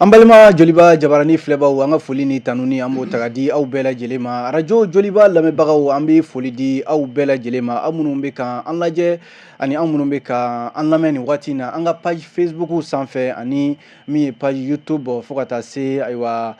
An balima Joliba jabarani filɛbaw, an ka foli ni tanuni, an b'o ta ka di aw bɛɛ lajɛlen ma. Arajo Joliba lamɛnbagaw, an bɛ foli di aw bɛɛ lajɛlen ma, aw minnu bɛ ka an lajɛ ani aw minnu bɛ ka an lamɛn nin waati in na an ka page Facebook sanfɛ ani min ye page YouTube, fo ka taa se ayiwa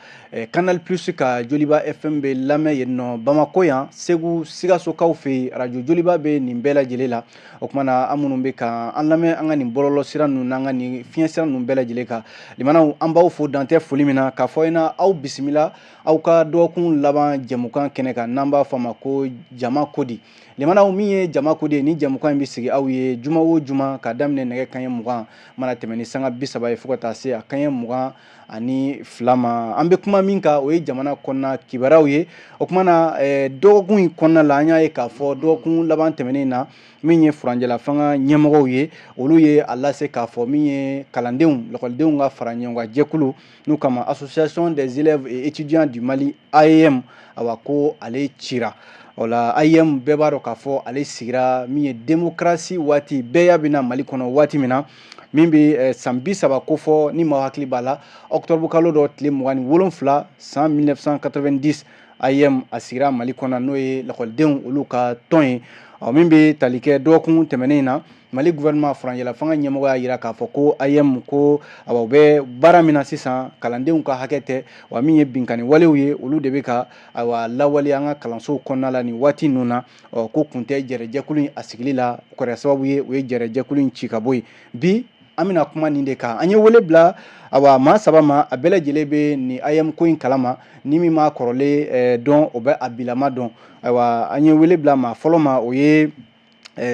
Canal Plus ka Joliba FM bɛ lamɛn yen nɔ, Bamakɔ yan, Segu, Sikasokaw fɛ yen, arajo Joliba bɛ nin bɛɛ lajɛlen la. O tuma na, an minnu bɛ ka an lamɛn an ka nin bɔlɔlɔ sira ninnu n'an ka nin fiɲɛ sira ninnu bɛɛ lajɛlen kan, limanaw, an b'aw fo dantɛ foli min na k'a fɔ ɲɛna aw bisimila aw ka dɔgɔkun laban jɛmukan kɛnɛ kan n'an b'a fɔ a ma ko Jama Kodi. Limanaw, min ye Jama Kodi ye, ni jɛmukan in bɛ sigi aw ye juma o juma ka daminɛ nɛgɛ kanɲɛ 20 mana tɛmɛ ni sanga 30 ye fo ka taa se a kanɲɛ 22 ma. An bɛ kuma min kan, o ye jamana kɔnɔna kibaruyaw ye. O tuma na, dɔgɔkun in kɔnɔna la, an y'a ye k'a fɔ dɔgɔkun laban tɛmɛnen na, min ye furancɛla fanga ɲɛmɔgɔw ye, olu ye a lase k'a fɔ min ye kalandenw, lakɔlidenw ka fara ɲɔgɔn kan jɛkulu n'u kama Association des élèves et étudiants du Mali, AEEM, awa ko ale cira. O la, AEEM, bɛɛ b'a dɔn k'a fɔ ale sigira min ye démocratie waati bɛɛ bɛ na Mali kɔnɔ waati min na, min bɛ san 30 kofɔ. Ni maa hakili b'a la, octobre kalo dɔ tile 27 san 1990, AEEM a sigira Mali kɔnɔ, n'o ye lakɔlidenw olu ka tɔn ye. Ɔ, min bɛ tali kɛ dɔgɔkun tɛmɛnen in na, Mali gouvernement, furancɛla fanga ɲɛmɔgɔ y'a jira k'a fɔ ko AEEM ko awa u bɛ baara min na sisan, kalandenw ka hakɛ tɛ wa, min ye binkanni walew ye, olu de bɛ ka ayiwa lawale an ka kalansow kɔnɔna la nin waati ninnu na. Ɔ, ko kun tɛ jɛrɛjɛkulu in a sigili la, o kɛra sababu ye u ye jɛrɛjɛkulu in ci ka bɔ yen. Bi, an bɛna kuma nin de kan. An ye wele bila awa maa saba ma, a bɛɛ lajɛlen bɛ nin AEEM ko in kalama. Ni min m'a kɔrɔlen dɔn, o bɛ a bilama dɔn. Ayiwa, an ye wele bila maa fɔlɔ ma, o ye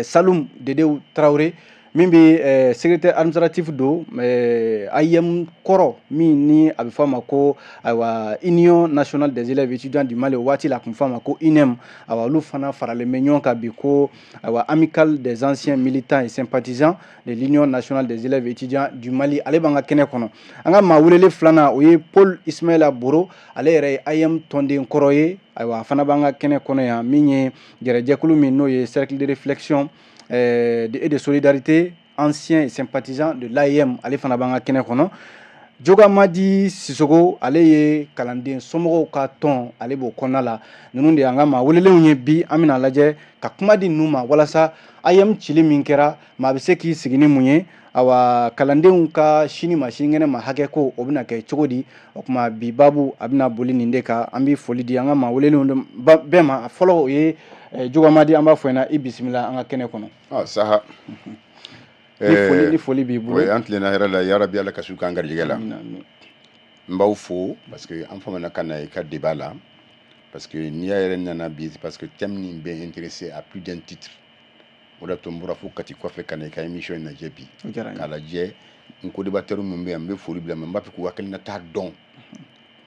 Salum Dedew Tarawele, min bɛ secrétaire administratif don AEEM kɔrɔ, min ni a bɛ fɔ a ma ko ayiwa Union nationale des élèves étudiants du Mali. O waati la, a tun fɔ a ma ko UNEEM. Ayiwa, olu fana faralen bɛ ɲɔgɔn kan bi ko ayiwa Amicale des anciens militants et sympathisants de l'Union nationale des élèves étudiants du Mali. Ale b'an ka kɛnɛ kɔnɔ. An ka maa welelen filanan, o ye Paul Ismaila Boro, ale yɛrɛ ye AEEM tɔnden kɔrɔ ye. Ayiwa, a fana b'an ka kɛnɛ kɔnɔ yan, min ye jɛrɛjɛkulu min n'o ye Cercle de réflexion et de solidarité anciens et sympathisants de l'AEEM, ale fana b'an ka kɛnɛ kɔnɔ. Jogamadi Sisoko, ale ye kalanden somɔgɔw ka tɔn, ale b'o kɔnɔna la. Ninnu de y'an ka maa welelenw ye. Bi, an bɛna lajɛ ka kuma di ninnu ma walasa AEEM cili min kɛra, maa bɛ se k'i sigi ni mun ye? Awa, kalandenw ka sini ma sinikɛnɛ ma hakɛ ko, o bɛna kɛ cogo di? O tuma, bi baabu a bɛna boli nin de kan. An bɛ foli di an ka maa welelenw bɛɛ ma. Fɔlɔ, o ye Jogamadi, an b'a fɔ ɲɛna i bisimila an ka kɛnɛ kɔnɔ. Ah, saha. Ni foli b'i bolo. An tilenna hɛrɛ la yarabi, Ala ka su k'an garijɛgɛ la. N b'aw fo parce que an famana ka na i ka débat la, parce que n'i y'a yɛrɛ nana bi, parce que thème nin bɛ intéressé à plus d'un titre. O de to n bɔra fo Kati kɔfɛ ka na i ka émission in lajɛ bi, k'a lajɛ n co-débatteur min bɛ yan. N bɛ foli bila, mais n b'a fɛ k'u hakilinata dɔn,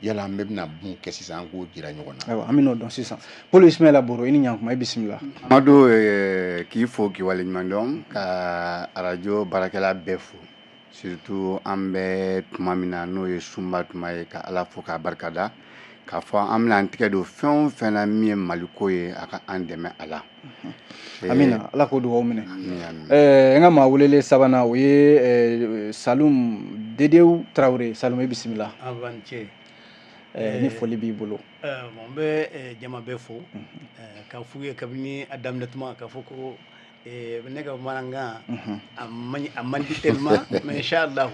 yala an bɛɛ bɛna mun kɛ sisan, an k'o jira ɲɔgɔn na. Ayiwa, an bɛn'o dɔn sisan. Paul Ismaila Boro, i ni ɲankuma, i bisimila. Amadu, k'i fo k'i waleɲuman dɔn, ka arajo baarakɛla bɛɛ fo, surtout an bɛ tuma min na, n'o ye sunba tuma ye, ka Ala fo k'a barikada, k'a fɔ an bɛna an tigɛ don fɛn o fɛn na min ye Maliko ye, a ka an dɛmɛ a la. Amina, Ala k'o dugawu minɛ. N ka maa welelen sabanan, o ye Salum Dedew Tarawele. Salum, i bisimila. An cɛ. Ni foli b'i bolo. N bɛ jama bɛɛ fo ka f'u ye kabini a daminɛ tuma k'a fɔ ko ne ka bamanankan a man di tellement, mais inchallah,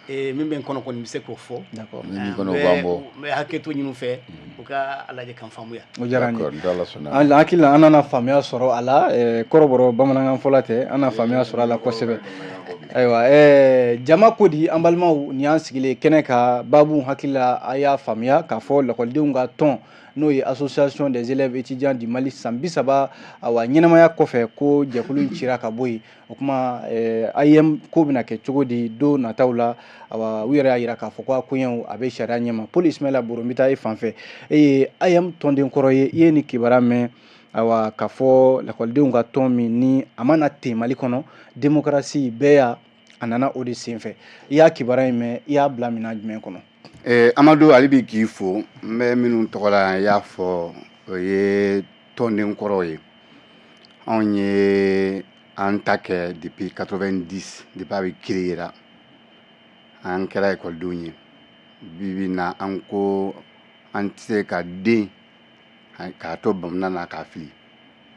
min bɛ n kɔnɔ kɔni, n bɛ se k'o fɔ. Min b'i kɔnɔ, o b'an bɔ. N bɛ hakɛ to ɲini u fɛ, u ka a lajɛ k'an faamuya. O diyara n ye. D'accord, n'Ala sɔnna. An hakili la, an nana faamuya sɔrɔ a la. Kɔrɔbɔrɔ bamanankan fɔla tɛ, an na faamuya sɔrɔ a la kosɛbɛ. Ayiwa, jama ko di, an balimaw, nin y'an sigilen kɛnɛ kan. Baabu, hakili la a y'a faamuya k'a fɔ lakɔlidenw ka tɔn, n'o ye Association des élèves étudiants du Mali, san 30 awa ɲɛnamaya kɔfɛ, ko jɛkulu in cira ka bɔ yen. O kuma, AEEM ko bɛna kɛ cogo di don nataw la? Awa, u yɛrɛ y'a jira k'a fɔ ko a koɲɛw a bɛ sariya ɲɛma. Paul Ismaila Boro, n bɛ taa e fan fɛ. E ye AEEM tɔnden kɔrɔ ye, i ye nin kibaruya mɛn, ayiwa, k'a fɔ lakɔlidenw ka tɔn min ni a ma na ten Mali kɔnɔ, démocratie bɛɛ y'a a nana o de senfɛ, i y'a kibaruya in mɛn, i y'a bila minɛn jumɛn kɔnɔ? Amadu, hali bi k'i fo. N bɛ minnu tɔgɔ la yan, i y'a fɔ, o ye tɔnden kɔrɔw ye. Anw ye an ta kɛ depuis 90, depuis a bɛ créer la, an kɛra ekɔlidenw ye. Bi bi na, an ko an tɛ se ka den k'a to bamana na k'a fili.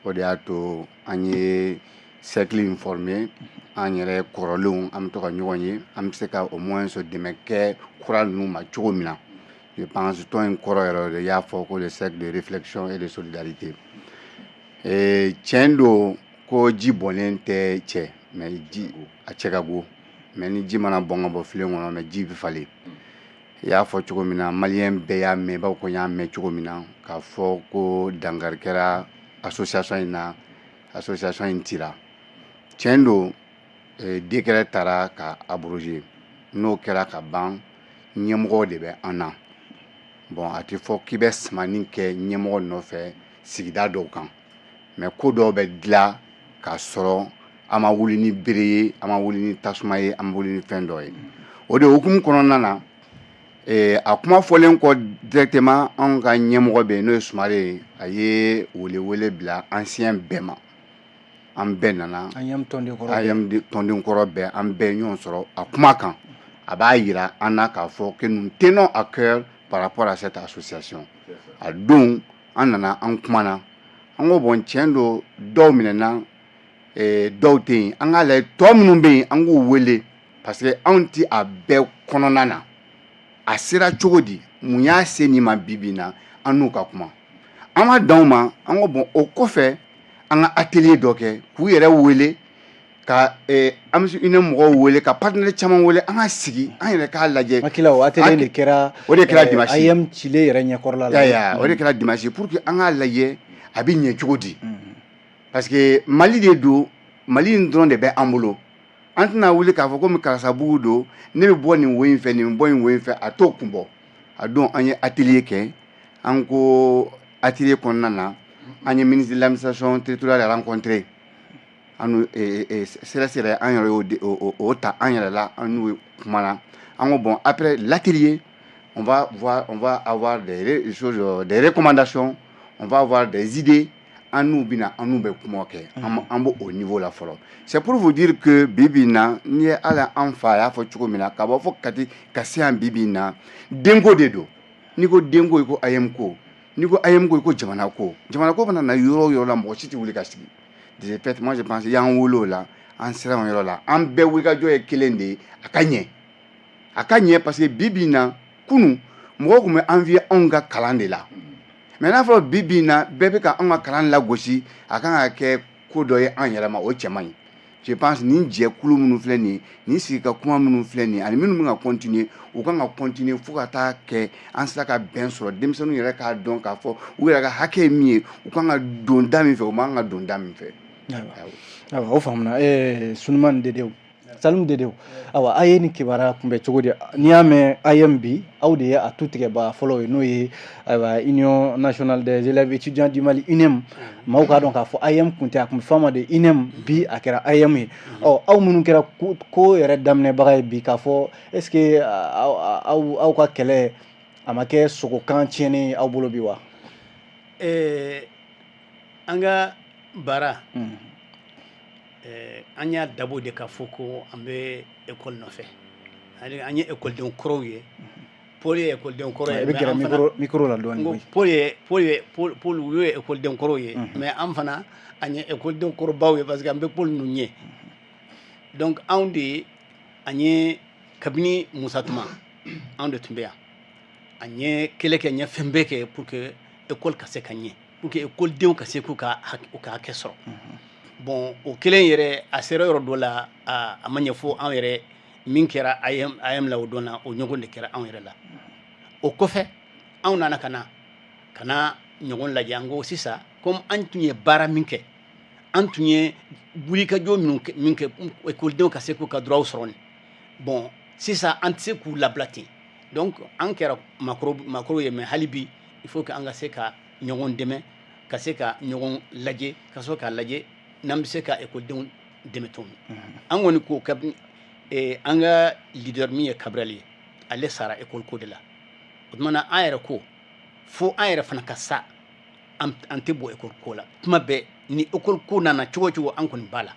O de y'a to an ye cercle in former. An yɛrɛ kɔrɔlenw, an bɛ to ka ɲɔgɔn ye, an bɛ se ka au moins dɛmɛ kɛ kura ninnu ma cogo min na. Je pense tɔn in kɔrɔ yɛrɛ de y'a fɔ ko le cercle de réflexion et de solidarité. Tiɲɛ don ko ji bɔnnen tɛ cɛ, mais ji a cɛ ka go, mais ni ji mana bɔn ka bɔ filen kɔnɔ, mais ji bɛ falen. I y'a fɔ cogo min na, maliyɛn bɛɛ y'a mɛn, i b'a fɔ ko n y'a mɛn cogo min na k'a fɔ ko dankari kɛra association in na, association in cira. Tiɲɛ don, décret taara ka abroger. N'o kɛra ka ban, ɲɛmɔgɔw de bɛ an na. Bon, a tɛ fɔ k'i bɛ samani kɛ ɲɛmɔgɔ nɔfɛ sigida dɔw kan, mais ko dɔw bɛ dilan k'a sɔrɔ an ma wuli ni bere ye, an ma wuli ni tasuma ye, an ma wuli ni fɛn dɔ ye. O de hukumu kɔnɔna na, a kuma fɔlen kɔ directement, anw ka ɲɛmɔgɔ bɛ yen, n'o ye Sumare ye, a ye welewele bila ancien bɛɛ ma. An bɛɛ nana. AEEM tɔnden kɔrɔ. AEEM tɔnden kɔrɔ bɛɛ, an bɛɛ ɲɔgɔn sɔrɔ a kuma kan. A b'a yira an na k'a fɔ que nous tenons à cœur par rapport à cette association. A don, an nana, an kumana, an ko bon, tiɲɛ don, dɔw minɛna, dɔw tɛ yen. An k'a lajɛ tɔ minnu bɛ yen, an k'u wele, parce que anw ti a bɛɛ kɔnɔna na. A sera cogo di? Mun y'a se nin ma bi bi in na? An n'u ka kuma, an ma dan o ma. An ko bon, o kɔfɛ, an ka atelier dɔ kɛ k'u yɛrɛ wele, ka AMS UNEEM mɔgɔw wele, ka partenaire caman wele, an ka sigi, an yɛrɛ k'a lajɛ. Hakili o atelier de kɛra? O de kɛra dimanche. AEEM cilen yɛrɛ ɲɛkɔrɔla la. Ya, o de kɛra dimanche, pour que an k'a lajɛ a bɛ ɲɛ cogo di, parce que Mali de don, Mali in dɔrɔn de bɛ an bolo. An tɛna wuli k'a fɔ komi karisa bugu don, ne bɛ bɔ nin wo in fɛ, nin bɛ bɔ nin wo in fɛ, a t'o kun bɔ. A don, an ye atelier kɛ. An ko atelier kɔnɔna na, an ye ministre de l'Administration territoriale rencontré. An n'u CRS yɛrɛ, an yɛrɛ y'o o ta an yɛrɛ la, an n'u kumana. An ko bon, après l'atelier, on va voir, on va avoir des choses, des recommandations, on va avoir des idées. An n'u bɛna, an n'u bɛ kuma kɛ, an b'o o niveau la fɔlɔ. C'est pour vous dire que bi bi in na, n'i ye hali an fa y'a fɔ cogo min na, ka bɔ fɔ Kati ka se yan, bi bi in na, denko de don. N'i ko denko, i ko AEEM ko. N'i ko AEEM ko, i ko jamana ko. Jamana ko fana na, yɔrɔ o yɔrɔ la, mɔgɔ si tɛ wuli ka sigi. De fait, moi je pense, y'an wolo o la, an sera o yɔrɔ la, an bɛɛ wulikajɔ ye kelen de ye, a ka ɲɛ, a ka ɲɛ, parce que bi bi in na, kunun mɔgɔw tun bɛ envier anw ka kalan de la, mais n'a fɔra bi bi in na, bɛɛ bɛ ka anw ka kalan lagosi, a kan ka kɛ ko dɔ ye an yɛrɛ ma, o cɛ man ɲi. Je pense nin jɛkulu minnu filɛ nin ye, nin sigi ka kuma minnu filɛ nin ye, ani minnu bɛ ka continuer, u kan ka continuer fo ka taa kɛ an sera ka bɛn sɔrɔ, denmisɛnninw yɛrɛ k'a dɔn k'a fɔ u yɛrɛ ka hakɛ ye min ye, u kan ka don da min fɛ, u man kan ka don da min fɛ. Ayiwa, o faamuna. Sunuman Dedew, Salimu Dedew, awa, a ye nin kibaruya kunbɛ cogo di? N'i y'a mɛn AEEM bi, aw de ye a tu tigɛbaga fɔlɔ ye, n'o ye ayiwa Union nationale des élèves étudiants du Mali, UNEM. Maaw k'a dɔn k'a fɔ AEEM kun tɛ, a kun bɛ f'a ma de UNEM, bi a kɛra AEEM ye. Ɔ, aw minnu kɛra ko yɛrɛ daminɛbaga ye bi, k'a fɔ est ce que aw ka kɛlɛ a ma kɛ sogokan tiɲɛnen ye aw bolo bi wa? An ka baara, an y'a dabɔ de ka fɔ ko an bɛ école nɔfɛ. An ye écoleden kɔrɔw ye, Paul ye écoleden kɔrɔ ye. I bɛ gɛrɛ micro la dɔɔnin. Paul ye Paul ye Paul olu ye écoleden kɔrɔw ye, mais an fana, an ye écoleden kɔrɔbaw ye, parce que an bɛ Paul ninnu ɲɛ. Donc anw de, an ye kabini Musa tuma, anw de tun bɛ yan. An ye kɛlɛ kɛ, n ye fɛn bɛɛ kɛ pour que école ka se ka ɲɛ, pour que écoledenw ka se k'u ka u ka hakɛ sɔrɔ. Bon, o kelen yɛrɛ, a sera yɔrɔ dɔ la, a ma ɲɛ fo anw yɛrɛ. Min kɛra AEEM la o don na, o ɲɔgɔn de kɛra anw yɛrɛ la. O kɔfɛ, anw nana ka na ɲɔgɔn lajɛ. An ko sisan, comme an tun ye baara min kɛ, an tun ye wulikajɔ minnu min kɛ ekɔlidenw ka se k'u ka droit sɔrɔ nin, bon, sisan an tɛ se k'u labila ten. Donc an kɛra maakɔrɔw ye, mais hali bi, il faut que an ka se ka ɲɔgɔn dɛmɛ, ka se ka ɲɔgɔn lajɛ, ka sɔrɔ k'a lajɛ n'an bɛ se ka ekɔlidenw dɛmɛ cogo min. An kɔni ko kabini an ka leader min ye Cabral ye, ale sara école ko de la. O tuma na, an yɛrɛ ko fo an yɛrɛ fana ka sa, an tɛ bɔ école ko la. Tuma bɛɛ ni école ko nana cogo o cogo, an kɔni b'a la.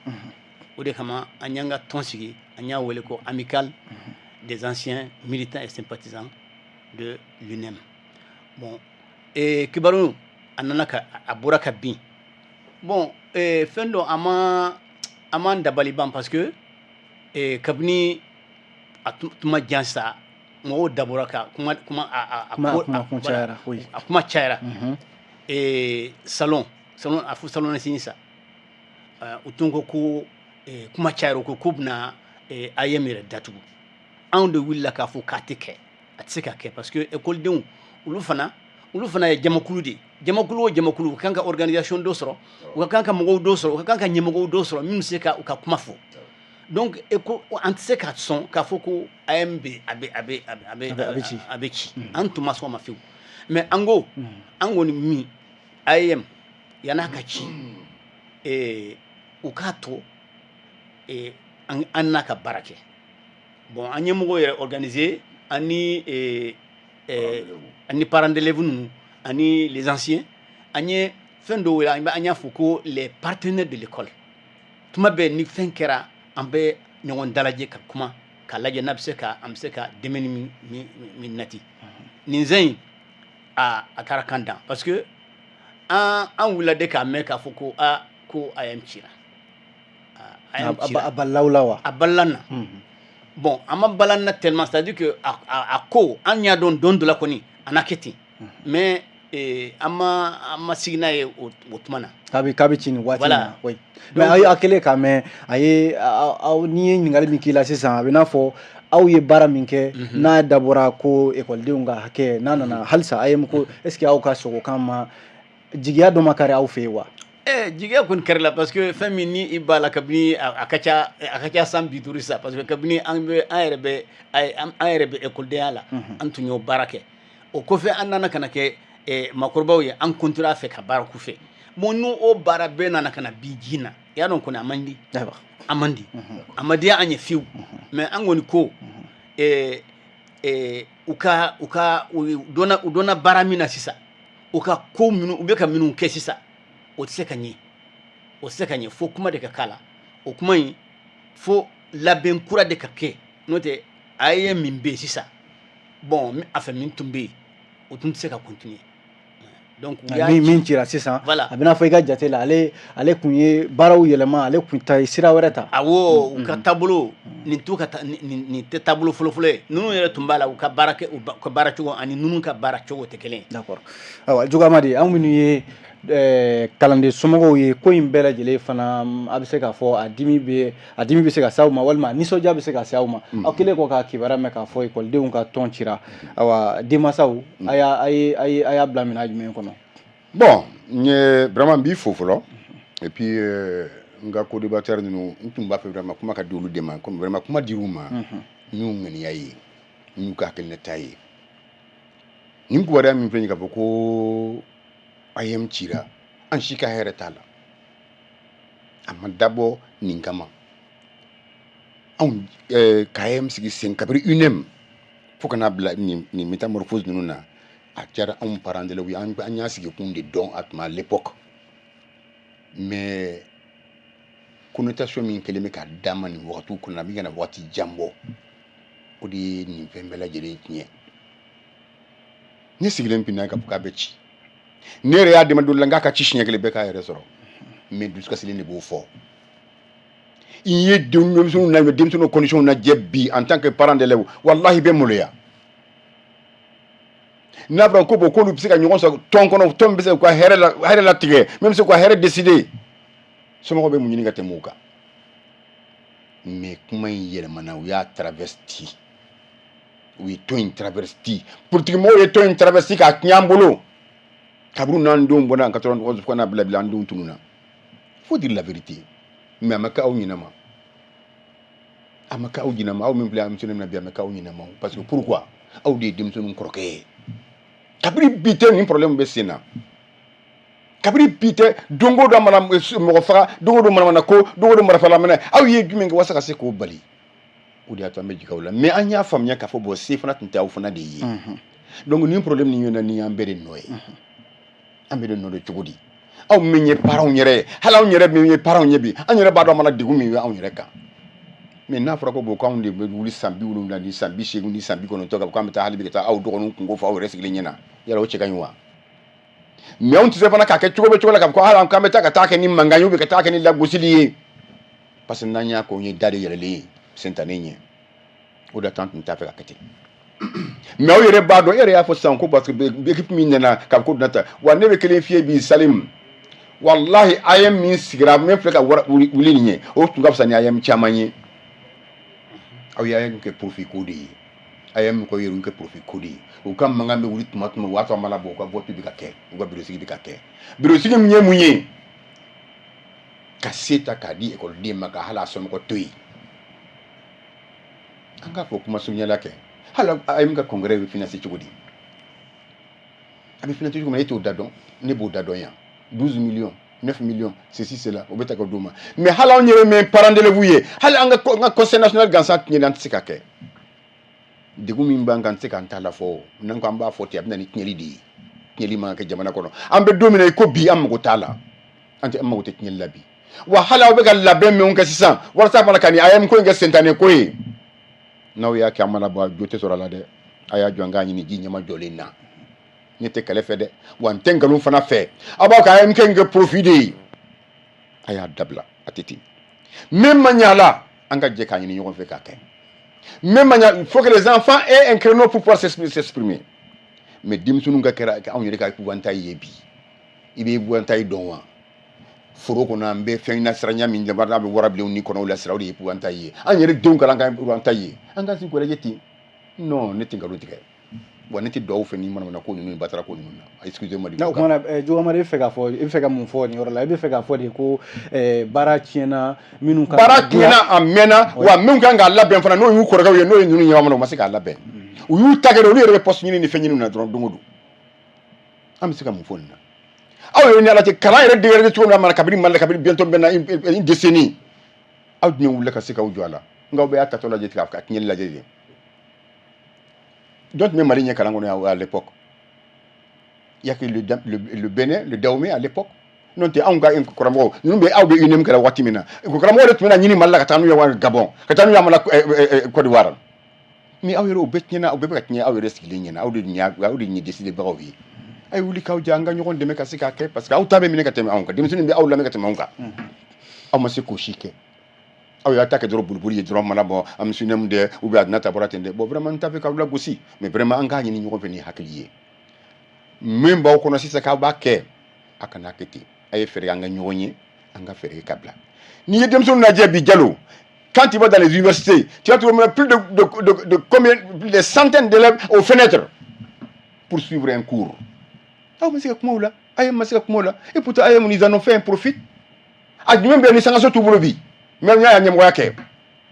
O de kama an y'an ka tɔn sigi, an y'a wele ko Amicale des anciens militants et sympathisants. de l'UNEM. Bon, et kibaru a nana ka a bɔra ka bin. Bon, fɛn dɔ a ma dabali ban parce que kabini a tuma jan sa, mɔgɔw dabɔra ka kuma a kuma kun cayara, oui. A kuma cayara. Salon a fɔ salon na sa, u tun ko kuma cayara, u ko k'u bɛna AEEM yɛrɛ datugu. Anw de wulila k'a fɔ k'a tɛ kɛ, a tɛ se ka kɛ, parce que ekɔlidenw, olu fana ye jamakulu de ye. Jamakulu o jamakulu, u ka kan ka organisation dɔ sɔrɔ, u ka kan ka mɔgɔw dɔ sɔrɔ, u ka kan ka ɲɛmɔgɔw dɔ sɔrɔ min bɛ se ka u ka kuma fɔ. Donc an tɛ se ka sɔn k'a fɔ ko AEEM bɛ a bɛ a bɛ a bɛ A bɛ ci. A bɛ ci. An tun ma sɔn o ma fiyewu. Mais an ko, an kɔni min AEEM yann'a ka ci, u k'a to an n'a ka baara kɛ. Bon, an ye mɔgɔw yɛrɛ organiser ani ani parents d'élèves ninnu ani les anciens. An ye fɛn dɔw wele, an y'a fɔ ko les partenaires de l'école. Tuma bɛɛ ni fɛn kɛra, an bɛ ɲɔgɔn dalajɛ ka kuma k'a lajɛ n'a bɛ se ka an bɛ se ka dɛmɛ ni min nati nin sen in. A taara kan dan parce que an wulila de k'a mɛn k'a fɔ ko a ko AEEM cira. AEEM cira. A balilaw la wa? A balila na. Bon, an ma bala na tellement, c'est à dire que a ko an y'a dɔn don dɔ la kɔni a n'a kɛ ten, mais an ma sigi n'a ye o tuma na. K'a bɛ ci nin waati in Voilà. na, oui. Mais aw kɛlen k'a mɛn, a ye aw n'i ye ɲininkali min k'i la sisan, a bɛ n'a fɔ aw ye baara min kɛ n'a dabɔra ko ekɔlidenw ka hakɛ n'a nana halisa AEEM ko, est ce que aw ka sogokan ma jigiya dɔ ma kari aw fɛ yen wa? Jigiya kɔni kari la, parce que fɛn min ni i b'a la kabini a ka ca san 50 sisan, parce que kabini an bɛ an yɛrɛ bɛ an yɛrɛ bɛ ekɔlidenya la, an tun y'o baara kɛ. O kɔfɛ, an nana ka na kɛ maakɔrɔbaw ye, an continuer a fɛ ka baara k'u fɛ. Bon, n'o o baara bɛɛ nana ka na bi ji na, i y'a dɔn kɔni, a man di. A man di, a ma diya an ye fiyewu. Mais an kɔni ko u ka u donna baara min na sisan, u ka ko minnu u bɛ ka minnu kɛ sisan, o tɛ se ka ɲɛ, o tɛ se ka ɲɛ. Fo kuma de ka k'a la. O kuma in, fo labɛn kura de ka kɛ. N'o tɛ, AEEM min bɛ yen sisan, bon, a fɛ min tun bɛ yen, o tun tɛ se ka continuer. Donc u y'a Min cira sisan, Voilà. a bɛna fɔ i ka jate la, ale kun ye baaraw yɛlɛma, ale kun ta sira wɛrɛ ta. Awɔ, u ka taabolo nin t'u ka nin tɛ taabolo fɔlɔfɔlɔ ye. Ninnu yɛrɛ tun b'a la, u ka baara kɛ, u ka baara cogo ani ninnu ka baara cogo tɛ kelen ye. D'accord. Ayiwa, Jugamadi, anw minnu ye kalanden somɔgɔw ye, ko in bɛɛ lajɛlen fana, a bɛ se k'a fɔ a dimi bɛ se ka se aw ma, walima a nisɔndiya bɛ se ka se aw ma. Aw kɛlen kɔ ka kibaruya mɛn k'a fɔ ekɔlidenw ka tɔn cira, ayiwa, denmansaw, a y'a a ye a ye a y'a bila minɛn jumɛn kɔnɔ? Bon, n ye vraiment, n b'i fo fɔlɔ. Et puis n ka co-débatteur ninnu, n tun b'a fɛ vraiment kuma ka di olu de ma, comme vraiment kuma dir'u ma n'u ŋaniya ye, n'u ka hakilinata ye. Nin kibaruya min filɛ nin ye k'a fɔ ko AEEM cira, an si ka hɛrɛ t'a la. A ma dabɔ nin kama. Anw ka AEEM sigi sen kabini UNEM fo ka n'a bila nin métamorphose ninnu na, a diyara anw parents d'élèves ye. An y'a sigi kun de dɔn a tuma, à l'époque. Mais connotation min kɛlen bɛ k'a d'a ma nin wagatiw kɔnɔ, a bɛ ka na wagati jan bɔ, o de ye nin fɛn bɛɛ lajɛlen tiɲɛ. Ne sigilen pinna k'a fɔ k'a bɛ ci, ne yɛrɛ y'a dɛmɛ don la n k'a ka ci siɲɛ kelen bɛɛ k'a yɛrɛ sɔrɔ. Mais dusukasilen de b'o fɔ. I ye denmisɛnninw na, denmisɛnninw condition lajɛ bi en tant que parent d'élève, wallahi bɛ maloya. N'a fɔra ko bon, k'olu bɛ se ka ɲɔgɔn sɔrɔ tɔn kɔnɔ, tɔn bɛ se k'u ka hɛrɛ la, hɛrɛ latigɛ, min bɛ se k'u ka hɛrɛ décider, somɔgɔw bɛ mun ɲini ka tɛmɛ o kan? Mais kuma in yɛlɛmana, u y'a travesti, u ye tɔn in travesti, politique mɔgɔw ye tɔn in travesti k'a tiɲɛ an bolo. Kabini n'an denw bɔra en 91 fo ka n'a bila an denw tununna. Faut dire la vérité. Mais a ma kɛ aw ɲinɛ ma, a ma kɛ aw ɲinɛ ma. Aw min filɛ denmisɛnnin na bi, a ma kɛ aw ɲinɛ ma. Parce que pourquoi? Aw de ye denmisɛnninw kɔrɔkɛ ye. Kabini bi tɛ nin problème bɛ sen na, kabini bi tɛ. Don o don a mana mɔgɔ faga, don o don manamana ko, don o don marifa minɛ. Aw ye jumɛn kɛ walasa ka se k'o bali? O de y'a to an bɛ jigin aw la. Mais an y'a faamuya k'a fɔ bon, se fana tun tɛ aw fana de ye. Donc nin problème nin ɲɔgɔnna nin y'an bɛɛ de nɔ ye. An bɛɛ de nɔ de cogo di? Aw min ye parents yɛrɛ ye, hali anw yɛrɛ min ye parents ye bi, an yɛrɛ b'a dɔn a mana degun min ye anw yɛrɛ kan. Mais n'a fɔra ko bon, k'anw de bɛ wuli san 70 ni san 80 ni san 90 kan, k'an bɛ taa hali bi ka taa aw dɔgɔninw kungo fɔ aw yɛrɛ sigilen ɲɛna, yala o cɛ ka ɲi wa? Mais anw tɛ se fana k'a kɛ cogo bɛ cogo la k'a fɔ ko hali k'an bɛ taa ka taa kɛ ni mankan ye ou bien ka taa kɛ ni lagosili ye, parce que n'an y'a kɛ, o ye da de yɛlɛlen ye sentanɛ ɲɛ. O de t'an tun t'a fɛ ka kɛ ten. Mais aw yɛrɛ b'a dɔn, e yɛrɛ y'a fɔ sisan ko parce que équipe min nana k'a fɔ ko donna ta wa. Ne bɛ kelen f'i ye bi, Salim, walahi, AEEM min sigira, min filɛ ka wuli nin ye, o tun ka fisa ni AEEM caman ye. Aw ye AEEM kɛ profit ko de ye. AEEM ko yɛrɛ kɛ profit ko de ye. U ka mankan bɛ wuli tuma tuma, o y'a sɔrɔ a mana bɔ, u ka vote bɛ ka kɛ, u ka bureau sigi bɛ ka kɛ. Bureau sigi min ye mun ye? Ka se ta k'a di ekɔliden ma, ka hali a somɔgɔ to yen. An k'a fɔ kuma surunyala kɛ, hali AEEM ka congrès bɛ financer cogo di? A bɛ financer cogo min na, e t'o da dɔn, ne b'o da dɔn yan. 12 millions, 9 millions, ceci, cela, o bɛ ta ka d'u ma. Mais hali anw yɛrɛ min parents d'élèves ye, hali an ka conseil national gansan tiɲɛni, an tɛ se ka kɛ. Degun min b'an kan, an tɛ se k'an ta la fɔ. N'an ko an b'a fɔ ten, a bɛ na ni tiɲɛli de ye. Tiɲɛli man ka kɛ jamana kɔnɔ. An bɛ don min na i ko bi, an mago t'a la. An tɛ, an mago tɛ tiɲɛli la bi. Wa hali aw bɛ ka labɛn min kɛ sisan walasa fana ka nin AEEM ko in kɛ sentanɛ ko ye, n'aw y'a kɛ, an mana bɔ, a jo tɛ sɔrɔ a la dɛ. A y'a jɔ, an k'a ɲini ji ɲɛma jɔlen na. Ne tɛ kɛlɛ fɛ dɛ, wa n tɛ nkalon fana fɛ. Aw b'a ka AEEM kɛ profit de ye, a y'a dabila, a tɛ ten. Min ma ɲɛ a la, an ka jɛ k'a ɲini ɲɔgɔn fɛ k'a kɛ. Min ma ɲɛ, il faut que les enfants aient un créneau pour pouvoir s'exprimer. Mais denmisɛnninw ka kɛra anw yɛrɛ ka épouvantail ye bi. I bɛ épouvantail dɔn wa? Foro kɔnɔ, an bɛ fɛn nasiranya min n'a bɛ warabilenw ni kɔnɔw lasira, o de ye épouvantail ye. An yɛrɛ denw kalan ka épouvantail ye. An ka sigi k'o lajɛ ten. Non, ne tɛ nkalon tigɛ wa, ne tɛ dugawu fɛ ni manamana ko ninnu ni batara ko ninnu na. Excusez moi. O kumana, Jogamadi, e bɛ fɛ k'a fɔ, i bɛ fɛ ka mun fɔ nin yɔrɔ la? I bɛ fɛ k'a fɔ de ko baara tiɲɛna minnu kan. Baara tiɲɛna, a mɛnna wa. Min kan k'a labɛn fana, n'o y'u kɔrɔkɛw ye, n'o ye ninnu ɲɛma, u ma se k'a labɛn. U y'u ta kɛ, olu yɛrɛ bɛ poste ɲini ni fɛn ɲini na dɔrɔn don o don. An bɛ se ka mun fɔ nin na? Aw yɛrɛ ni Ala cɛ, kalan yɛrɛ dégradé cogo min na kabini Mali la, kabini bientôt bɛ na une décennie, aw jumɛn wulila ka se k'aw jɔ a la? Nka aw bɛɛ y'a tatɔ lajɛ ka tiɲɛli lajɛ de. Jɔn tun bɛ Mali ɲɛ kalan kɔnɔ à l'époque? Il y a que le Bénin, le Dahomey à l'époque. N'o tɛ, anw ka karamɔgɔw ninnu bɛ, aw bɛ UNEM kɛra waati min na, karamɔgɔw de tun bɛ na ɲini Mali la ka taa n'u ye Gabon, ka taa n'u ye amana Côte d'Ivoire. Mais aw yɛrɛ, o bɛɛ tiɲɛna, aw bɛɛ bɛ ka tiɲɛ aw yɛrɛ sigilen ɲɛna. Aw de ɲɛ, aw de ɲɛ décidébagaw ye. A ye wuli k'aw jɛ, an ka ɲɔgɔn dɛmɛ ka se k'a kɛ, parce que aw ta bɛ minɛ ka tɛmɛ anw kan. Denmisɛnnin bɛ aw lamɛn ka tɛmɛ anw kan. Aw ma se k'o si kɛ. Aw y'a ta kɛ dɔrɔn boliboli ye dɔrɔn, mana bɔ an bɛ SUNEM dɛ, ou bien a n'a ta bɔra ten dɛ. Bon, vraiment, n t'a fɛ k'aw lagosi, mais vraiment, an k'a ɲini ɲɔgɔn fɛ ni hakili ye. Min b'aw kɔnɔ sisan k'aw b'a kɛ, a kana kɛ ten. A ye fɛɛrɛ kɛ, an ka ɲɔgɔn ye, an ka fɛɛrɛ kɛ ka bila. N'i ye denmisɛnninw lajɛ bi, Jalo, quand tu vas dans les universités, tu vas trouver plus de combien, plus de centaines d'élèves aux fenêtres pour suivre un cours. Aw ma se ka kuma o la, a ye ma se ka kuma o la. Et pourtant, a ye mun? Ils en ont fait un profit. A jumɛn bɛ ni sangaso t'u bolo bi? Mais n y'a ɲɛmɔgɔya kɛ,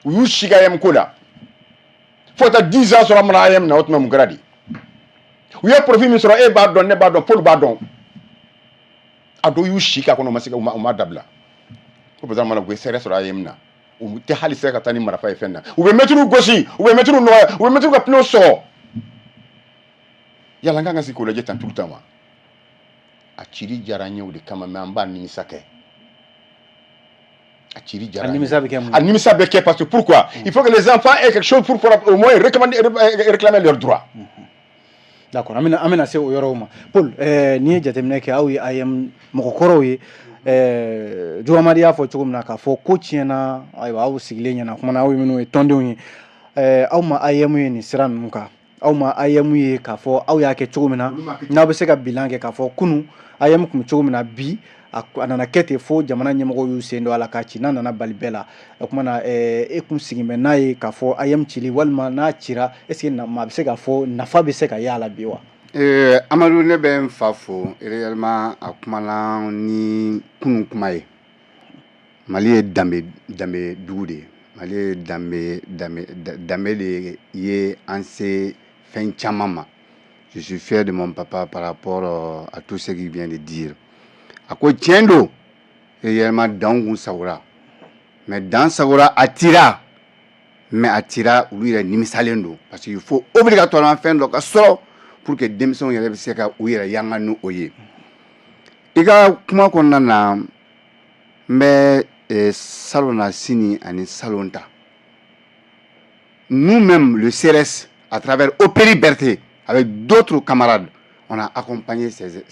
u y'u si ka AEEM ko la fo ka taa 10 ans sɔrɔ a mana AEEM na. O tuma, mun kɛra di? U ye profit min sɔrɔ, e b'a dɔn, ne b'a dɔn, Paul b'a dɔn. A dɔw y'u si k'a kɔnɔ, u ma se ka, u ma dabila ko président mana, u bɛ sɛrɛ sɔrɔ AEEM na. U tɛ hali se ka taa ni marifa ye fɛn na. U bɛ mɛtiriw gosi, u bɛ mɛtiriw nɔgɔya, u bɛ mɛtiriw ka pneu sɔgɔ. Yala an kan ka sigi k'o lajɛ tan tout le temps wa? A cili diyara n ye, o de kama. Mais an b'a nimisa kɛ. A cili diyara. A nimisa bɛ kɛ mun? A nimisa bɛ kɛ parce que pourquoi? Il faut que les enfants aient quelque chose pour pouvoir au moins réclamer leurs droits. D'accord, an bɛna se o yɔrɔw ma. Paul, n'i ye jateminɛ kɛ, aw ye AEEM mɔgɔkɔrɔw ye. Jogamadi y'a fɔ cogo min na k'a fɔ ko tiɲɛna, ayiwa, aw sigilen ɲɛna kumana, aw ye minnu ye tɔndenw ye, aw ma AEEM ye nin sira ninnu kan, aw ma AEEM ye k'a fɔ aw y'a kɛ cogo min na, n'aw bɛ se ka bilan kɛ k'a fɔ kunun AEEM tun bɛ cogo min na, bi a nana kɛ ten fo jamana ɲɛmɔgɔw y'u sen don a la k'a ci, n'a nana bali bɛɛ la. O kuma na, e kun sigi bɛ n'a ye k'a fɔ AEEM cili, walima n'a cira, est ce que maa bɛ se k'a fɔ nafa bɛ se ka y'a la bi wa? Amadu, ne bɛ n fa fo réellement. A kumana ni kunun kuma ye. Mali ye danbe danbe dugu de ye. Mali ye danbe danbe danbe de ye an se fɛn caman ma. Je suis fier de mon papa par rapport à tout ce qu'il vient de dire. A ko tiɲɛ don, réellement, danw kun sagora, mais dan sagora, a tira, mais a tira, olu yɛrɛ nimisalen don, parce que il faut obligatoirement fɛn dɔ ka sɔrɔ pour que denmisɛnw yɛrɛ bɛ se ka u yɛrɛ yanga ni o ye. I ka kuma kɔnɔna na, n bɛ salon na sini ani salon ta. Nous-mêmes, le CRS, à travers Opéry Berthé, avec d'autres camarades, on a accompagné ces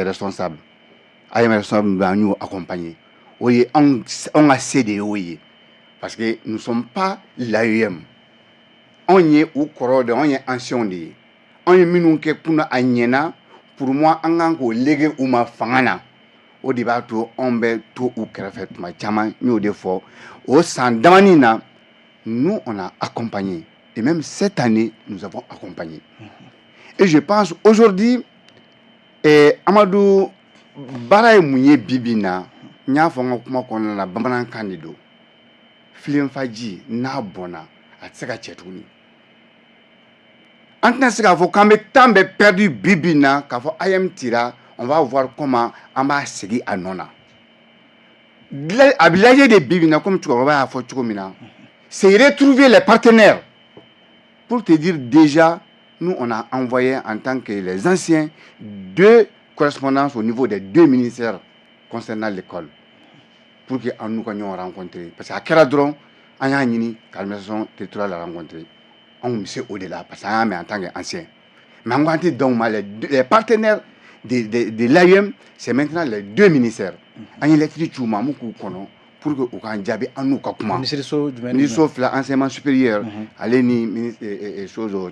responsables. AEEM responsables an y'u accompagné. O ye anw ka se de y'o ye, parce que nous sommes pas l'AEEM. Anw ye u kɔrɔ de, anw ye anciens de ye. Anw ye minnu kɛ kunna a ɲɛna, pour moi, an kan k'o léguer u ma fanga na. O de b'a to anw bɛ to u kɛrɛfɛ tuma caman. N y'o de fɔ o san damani na, nous, on a accompagné, et même cette année, nous avons accompagné. Et je pense aujourd'hui, Amadou, baara ye mun ye bi bi in na? N y'a fɔ n ka kuma kɔnɔna na, bamanankan de don, filenfaji n'a bɔnna, a tɛ se ka cɛ tuguni. An tɛna se k'a fɔ k'an bɛ temps bɛɛ perdu bi bi in na k'a fɔ AEEM cira, on va voir comment an b'a segin a nɔ na. A bɛ lajɛ de bi bi in na, comme cɛkɔrɔba y'a fɔ cogo min na, c'est retrouver les partenaires. Pour te dire déjà, nous, on a envoyé, en tant que les anciens, deux correspondances au niveau des deux ministères concernant l'école pour que an n'u ka ɲɔgɔn rencontrer, parce que a kɛra dɔrɔn an y'a ɲini ka administration territoriale rencontrer. Anw bɛ se o de la, parce que an y'a mɛn en tant qu'ancien. Mais an ko an tɛ dan o ma. Les partenaires de l'AEEM, c'est maintenant les deux ministères. An ye lettre ci u ma, an b'u k'u kɔnɔ pour que u k'an jaabi, an n'u ka kuma. Minisiriso jumɛn? Ministre fila, enseignement supérieur ale ni ministre chose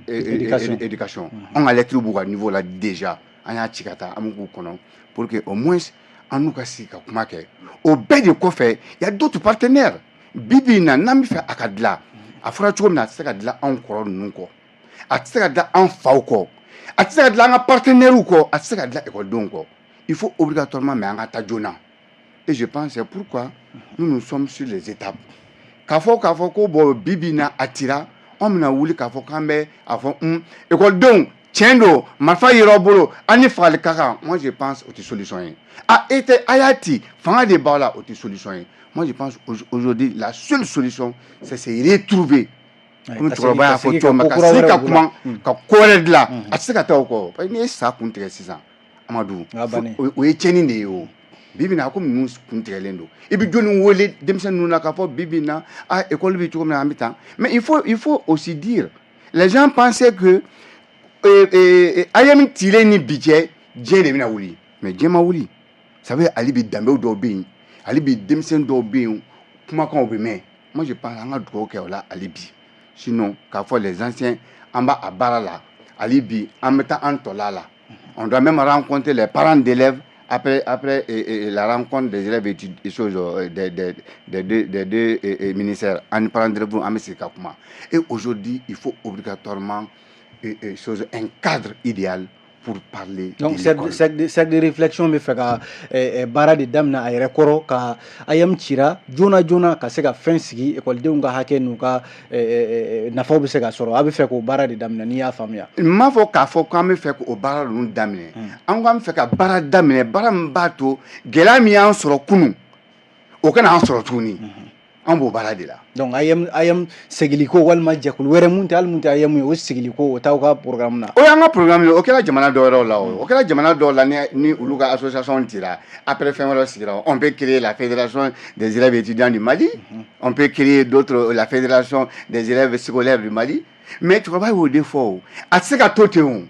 éducation. Éducation. An ka lettre b'u ka niveau la déjà, an y'a ci ka taa, an b'u k'u kɔnɔ pour que au moins an n'u ka sigi ka kuma kɛ. O bɛɛ de kɔfɛ, il y a d'autres partenaires. Bi bi in na, n'an bɛ fɛ a ka dilan, a fɔra cogo min na, a tɛ se ka dilan anw kɔrɔ ninnu kɔ, a tɛ se ka dilan an faw kɔ, a tɛ se ka dilan an ka partenaires kɔ, a tɛ se ka dilan ekɔlidenw kɔ. Il faut obligatoirement, mais an ka taa joona. Et je pense, c'est pourquoi nous, nous sommes sur les étapes. K'a fɔ ko bon, bi bi in na a cira, anw bɛna wuli k'a fɔ k'an bɛ a fɔ ekɔlidenw, tiɲɛ don, marifa yera aw bolo, an ni fagali ka kan. Moi, je pense, o tɛ solution ye. A e tɛ a y'a ci, fanga de b'aw la, o tɛ solution ye. Moi, je pense, aujourd'hui, la seule solution, c'est se retrouver, komi cɛkɔrɔba y'a fɔ cogo min na, ka sigi ka kuma, ka ko wɛrɛ dilan. A tɛ se ka taa o kɔ, parce que n'i ye sa kun tigɛ sisan, Amadu, o ye tiɲɛni de ye. O bi bi in na, komi ninnu kun tigɛlen don, i bɛ jɔnni wele denmisɛnnin ninnu na k'a fɔ bi bi in na, ah, école bɛ cogo min na, an bɛ tan? Mais il faut aussi dire, les gens pensaient que AEEM cilen ni bi cɛ, diɲɛ de bɛna wuli, mais diɲɛ ma wuli. Ça veut dire, hali bi, danbew dɔw bɛ yen, hali bi, denmisɛnnin dɔw bɛ yen, kumakanw bɛ mɛn. Moi, je pense, an ka dugawu kɛ o la hali bi. Sinon, k'a fɔ les anciens, an b'a a baara la hali bi, an bɛ taa an tɔla la. On doit même rencontrer les parents d'élèves après la rencontre des élèves et choses des deux ministères. An parents d'élèves, an bɛ sigi ka kuma. Et aujourd'hui, il faut obligatoirement chose, un cadre idéal pour parler. Donc cercle de réflexion bɛ fɛ ka baara de daminɛ a yɛrɛ kɔrɔ, ka AEEM cira joona joona, ka se ka fɛn sigi, ekɔlidenw ka hakɛ n'u ka nafaw bɛ se ka sɔrɔ. A bɛ fɛ k'o baara de daminɛ, n'i y'a faamuya. N m'a fɔ k'a fɔ k'an bɛ fɛ k'o baara ninnu daminɛ. An ko an bɛ fɛ ka baara daminɛ, baara min b'a to gɛlɛya min y'an sɔrɔ kunun, o kana an sɔrɔ tuguni. An b'o baara de la. Donc AEEM segiliko walima jɛkulu wɛrɛ mun tɛ, hali mun tɛ AEEM ye, o sigiliko, o t'aw ka programme na? O y'an ka programme ye. O kɛra jamana dɔw wɛrɛw la. O kɛra jamana dɔw la, ni olu ka association cira, après fɛn wɛrɛw sigira. On peut créer la fédération des élèves étudiants du Mali, on peut créer d'autres, la fédération des élèves scolaires du Mali. Mais cɛkɔrɔba y'o de fɔ, o a tɛ se ka to ten. O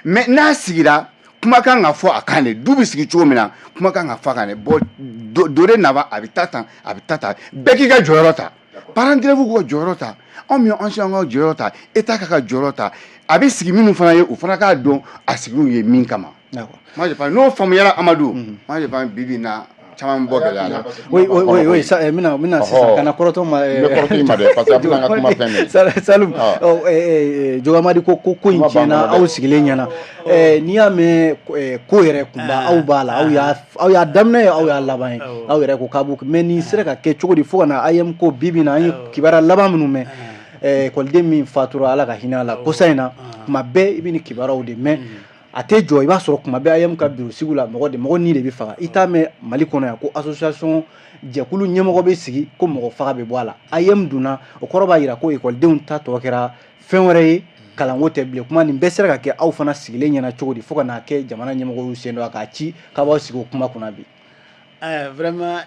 mais n'a sigira, kuma kan ka fɔ a kan de. Du bɛ sigi cogo min na, kuma kan ka fɔ a kan de. Bon, dorénavant, a bɛ taa tan, a bɛ taa tan, bɛɛ k'i ka jɔyɔrɔ ta, parents d'élèves k'u ka jɔyɔrɔ ta, anw min ye enseignants ka jɔyɔrɔ ta, état k'a ka jɔyɔrɔ ta. A bɛ sigi minnu fana ye, u fana k'a dɔn a sigiw ye min kama. Moi, je pense, n'o faamuyara, Amadu, moi, je pense, bi bi in na, caman bɛ bɔ gɛlɛya la. Oui, sa n bɛna sisan ka na kɔrɔtɔ ma. N bɛ kɔrɔtɔ i ma dɛ, parce que a bɛna n ka kuma fɛn mɛn. Salum Jogamadi, ko in tiɲɛna aw sigilen ɲɛna. N'i y'a mɛn ko yɛrɛ kunba, aw b'a la, aw y'a daminɛ ye, aw y'a laban ye, aw yɛrɛ ko k'a b'o. Mais nin sera ka kɛ cogo di fo ka na AEEM ko bi bi in na? An ye kibaruya laban minnu mɛn, ekɔliden min fatura, Ala ka hinɛ a la, kosa in na, tuma bɛɛ i bɛ nin kibaruyaw de mɛn, a tɛ jɔ. I b'a sɔrɔ kuma bɛɛ AEEM ka bureau sigi la, mɔgɔ de mɔgɔ ni de bɛ faga. I t'a mɛn Mali kɔnɔ yan ko association jɛkulu ɲɛmɔgɔ bɛ sigi ko mɔgɔ faga bɛ bɔ a la. AEEM donna, o kɔrɔ b'a jira ko ekɔlidenw ta tɔ kɛra fɛn wɛrɛ ye, kalanko tɛ bilen. Kuma nin bɛɛ sera ka kɛ aw fana sigilen ɲɛna cogo di, fo ka n'a kɛ jamana ɲɛmɔgɔ y'u sen don a k'a ci k'a b'aw sigi o kuma kunna bi? Vraiment,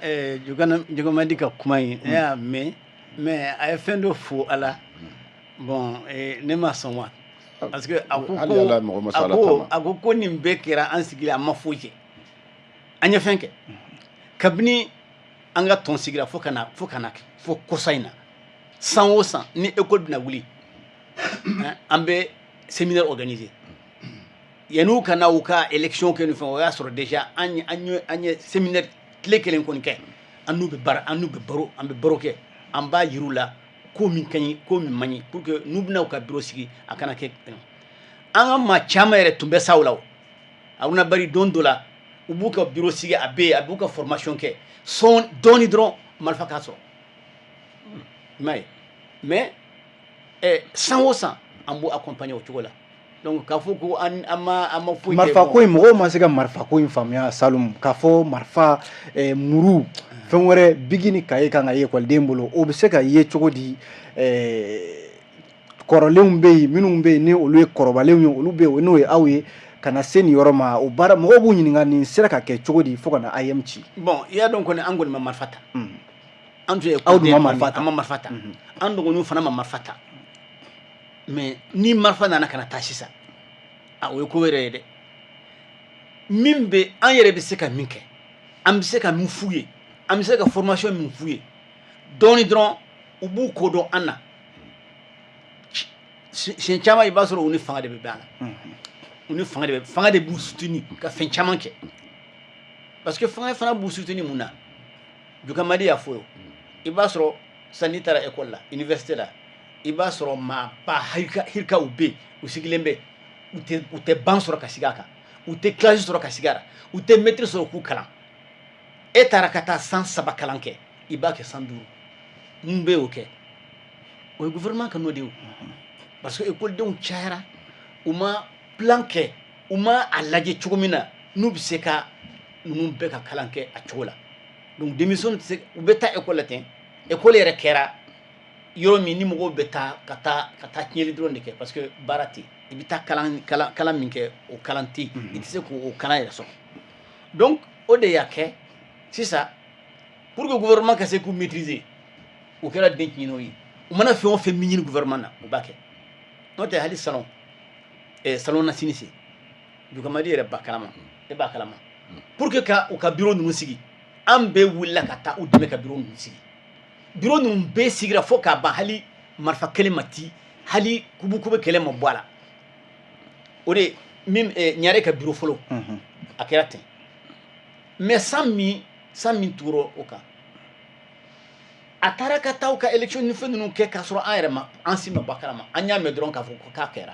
Jogamadi ka kuma in, ne y'a mɛn. Mais a ye fɛn dɔ fo a la, bon, ne ma sɔn wa, parce que a ko Hali Ala, mɔgɔ ma sɔn a Ala ko ta ma. A ko ko nin bɛɛ kɛra an sigilen, an ma foyi kɛ. An ye fɛn kɛ kabini an ka tɔn sigira fo ka na fo kɔsa in na. San o san, ni école bɛna wuli, hein, an bɛ séminaire organiser yan'u ka na u ka élection kɛ ni fɛn. O y'a sɔrɔ déjà an ye séminaire tile kelen kɔni kɛ. An n'u bɛ baara, an n'u bɛ baro, an bɛ baro kɛ, an b'a yir'u la ko min ka ɲi, ko min man ɲi, pour que n'u bɛna u ka bureau sigi, a kana kɛ. An ka maa caman yɛrɛ tun bɛ sa o la. O Haruna Bari, don dɔ la, u b'u ka bureau sigi, a bɛ yen, a b'u ka formation kɛ sɔn dɔɔni dɔrɔn, marifa k'a sɔrɔ. I m'a ye? Mais san o san, an b'u accompagner o cogo la. Donc k'a fɔ ko an ma foyi kɛ, Marifa bon. ko in, mɔgɔw ma se ka marifa ko in faamuya. Salum, k'a fɔ marifa, muru, fɛn wɛrɛ, bigi ni kaye kan ka ye ekɔliden bolo, o bɛ se ka ye cogo di? Kɔrɔlenw bɛ yen, minnu bɛ yen ni olu ye kɔrɔbalenw ye, olu bɛ yen, n'o ye aw ye, ka na se nin yɔrɔ ma. O baara, mɔgɔw b'u ɲininka nin sera ka kɛ cogo di fo ka na AEEM ci. Bon, i y'a dɔn kɔni, an kɔni ma marifa ta. An tun ye Aw dun ma ekɔliden marifa ta. An ma marifa ta, an dɔgɔninw fana ma marifa ta. Mais ni marifa nana ka na taa sisan, a o ye ko wɛrɛ ye dɛ. Min bɛ an yɛrɛ bɛ se ka min kɛ, an bɛ se ka min f'u ye, an bɛ se ka formation min f'u ye dɔɔni dɔrɔn, u b'u ko dɔn an na. Siɲɛ caman, i b'a sɔrɔ u ni fanga de bɛ bɛn a la, u ni fanga de b'u soutenir ka fɛn caman kɛ, parce que fanga fana b'u soutenir. Mun na? Jukamadi y'a fɔ ye. I b'a sɔrɔ sisan, n'i taara école la, université la, i b'a sɔrɔ maa ba hirikaw bɛ yen, u sigilen bɛ, u tɛ banc sɔrɔ ka sigi a kan, u tɛ classe sɔrɔ ka sigi a la, u tɛ maître sɔrɔ k'u kalan. E taara ka taa san 3 kalan kɛ, i b'a kɛ san 5. Mun bɛ o kɛ? O ye gouvernement ka nɔ de ye o, parce que écoledenw cayara, u ma plan kɛ, u ma a lajɛ cogo min na n'u bɛ se ka ninnu bɛɛ ka kalan kɛ a cogo la. Donc denmisɛnninw tɛ se, u bɛ taa école la ten. École yɛrɛ kɛra yɔrɔ min ni mɔgɔw bɛ taa ka taa tiɲɛli dɔrɔn de kɛ, parce que baara tɛ yen. I bɛ taa kalan min kɛ, o kalan tɛ yen, i tɛ se k'o kalan yɛrɛ sɔrɔ. Donc o de y'a kɛ sisan, pour que gouvernement ka se k'u maîtriser, o kɛra den tiɲɛn'o ye. U mana fɛn o fɛn min ɲini gouvernement na, u b'a kɛ. N'o tɛ, hali salon salon na sini se Jukamadi yɛrɛ ba kalama, e b'a kalama, pour que ka u ka bureau ninnu sigi, an bɛɛ wulila ka taa u dɛmɛ ka bureau ninnu sigi. Bureau ninnu bɛɛ sigira fo k'a ban, hali marifa kelen ma ci, hali kubukube kelen ma bɔ a la. O de min Ɲare ka bureau fɔlɔ, a kɛra ten. Mais san min tugura o kan, a taara ka taa u ka élection ni fɛn ninnu kɛ k'a sɔrɔ an yɛrɛ ma, an si ma bɔ a kalama. An y'a mɛn dɔrɔn k'a fɔ ko k'a kɛra.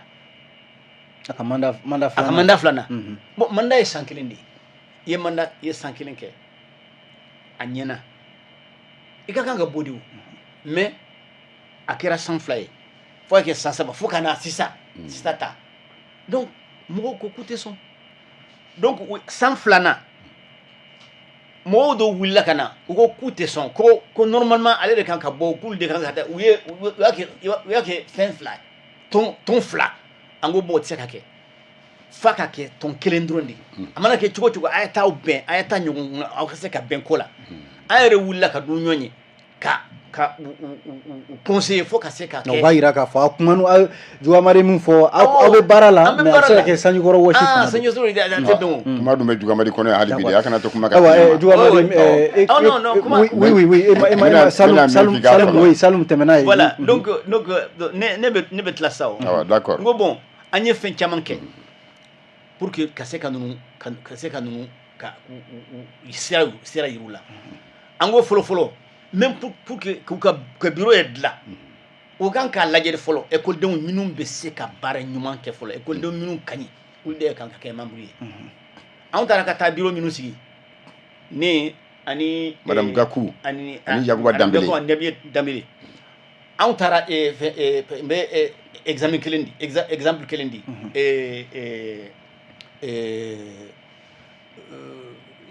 A ka mandat A ka filanan. Mandat filanan. Bon, mandat ye san kelen de ye. I ye mandat, i ye san kelen kɛ, a ɲɛna, i ka kan ka bɔ de. O mais a kɛra san 2 ye, fo ka kɛ san 3, fo ka na sisan sisan ta. Donc mɔgɔw ko k'u tɛ sɔn. Donc san filanan, mɔgɔw dɔw wulila ka na, u ko k'u tɛ sɔn, ko normalement ale de kan ka bɔ, k'olu de kan ka taa. U ye u y'a kɛ u y'a kɛ fɛn fila ye, tɔn fila. An ko bon, o tɛ se ka kɛ, f'a ka kɛ tɔn kelen dɔrɔn de ye. A mana kɛ cogo o cogo, a ye taa aw bɛn, a ye taa ɲɔgɔn, aw ka se ka bɛn ko la. An yɛrɛ wulila ka dun ɲɔgɔn ye ka u conseiller fo ka se ka O kɛ. b'a yira k'a fɔ aw kuma aw Jugamari min fɔ, aw bɛ baara la, An bɛ mais a bɛ baara se ka la. kɛ sanjikɔrɔ wɔsi Ah, fana don. sanjikɔrɔ a tɛ dɔn o. Kuma dun bɛ Jugamadi kɔnɔ yan hali bi de, a kana to kuma ka Ayiwa, tɛmɛ ma. Jugamadi, Oui, oui. Oh, non, non, kuma- oui, N bɛna Salum, min Salum, f'i k'a Salum, fɔlɔ. oui, Salum tɛmɛna ye. Voilà, donc ne bɛ tila sa o. Awɔ, d'accord. N ko bon, an ye fɛn caman kɛ pour que ka se ka ninnu ka u sira yir'u la. An ko fɔlɔ fɔlɔ, même pour que k'u ka bureau yɛrɛ dilan, o kan k'a lajɛ de fɔlɔ, ekɔlidenw minnu bɛ se ka baara ɲuman kɛ fɔlɔ, ekɔlidenw minnu ka ɲi, olu de kan ka kɛ membre ye. Anw taara ka taa bureau minnu sigi, ne ani Madame Gakou ani ani Yakuba Danbele. Gakou ani Danbele. Anw taara fɛn n bɛ exemple kelen di, exemple kelen di.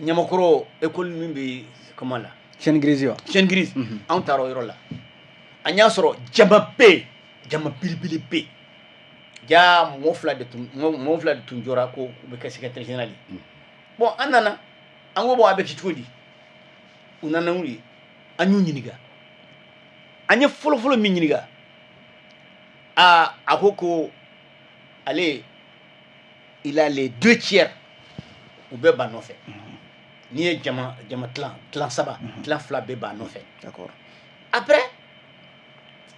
Ɲamakɔrɔ école min bɛ comment la? Chaîne grise wa? Chaîne grise. Anw taara o yɔrɔ la, an y'a sɔrɔ jama bɛ yen, jama belebele bɛ yen. Ja mɔgɔ fila de tun jɔra ko u bɛ kɛ secrétaire général ye. Bon, an nana, an ko bon, a bɛ kɛ cogo di? U nana n'u ye, an y'u ɲininka. An ye fɔlɔfɔlɔ min ɲininka, aa, a ko ko ale, il a les deux tiers, u bɛɛ b'a nɔfɛ. N'i ye jama tilan saba, tilan fila bɛɛ b'a nɔfɛ. Après,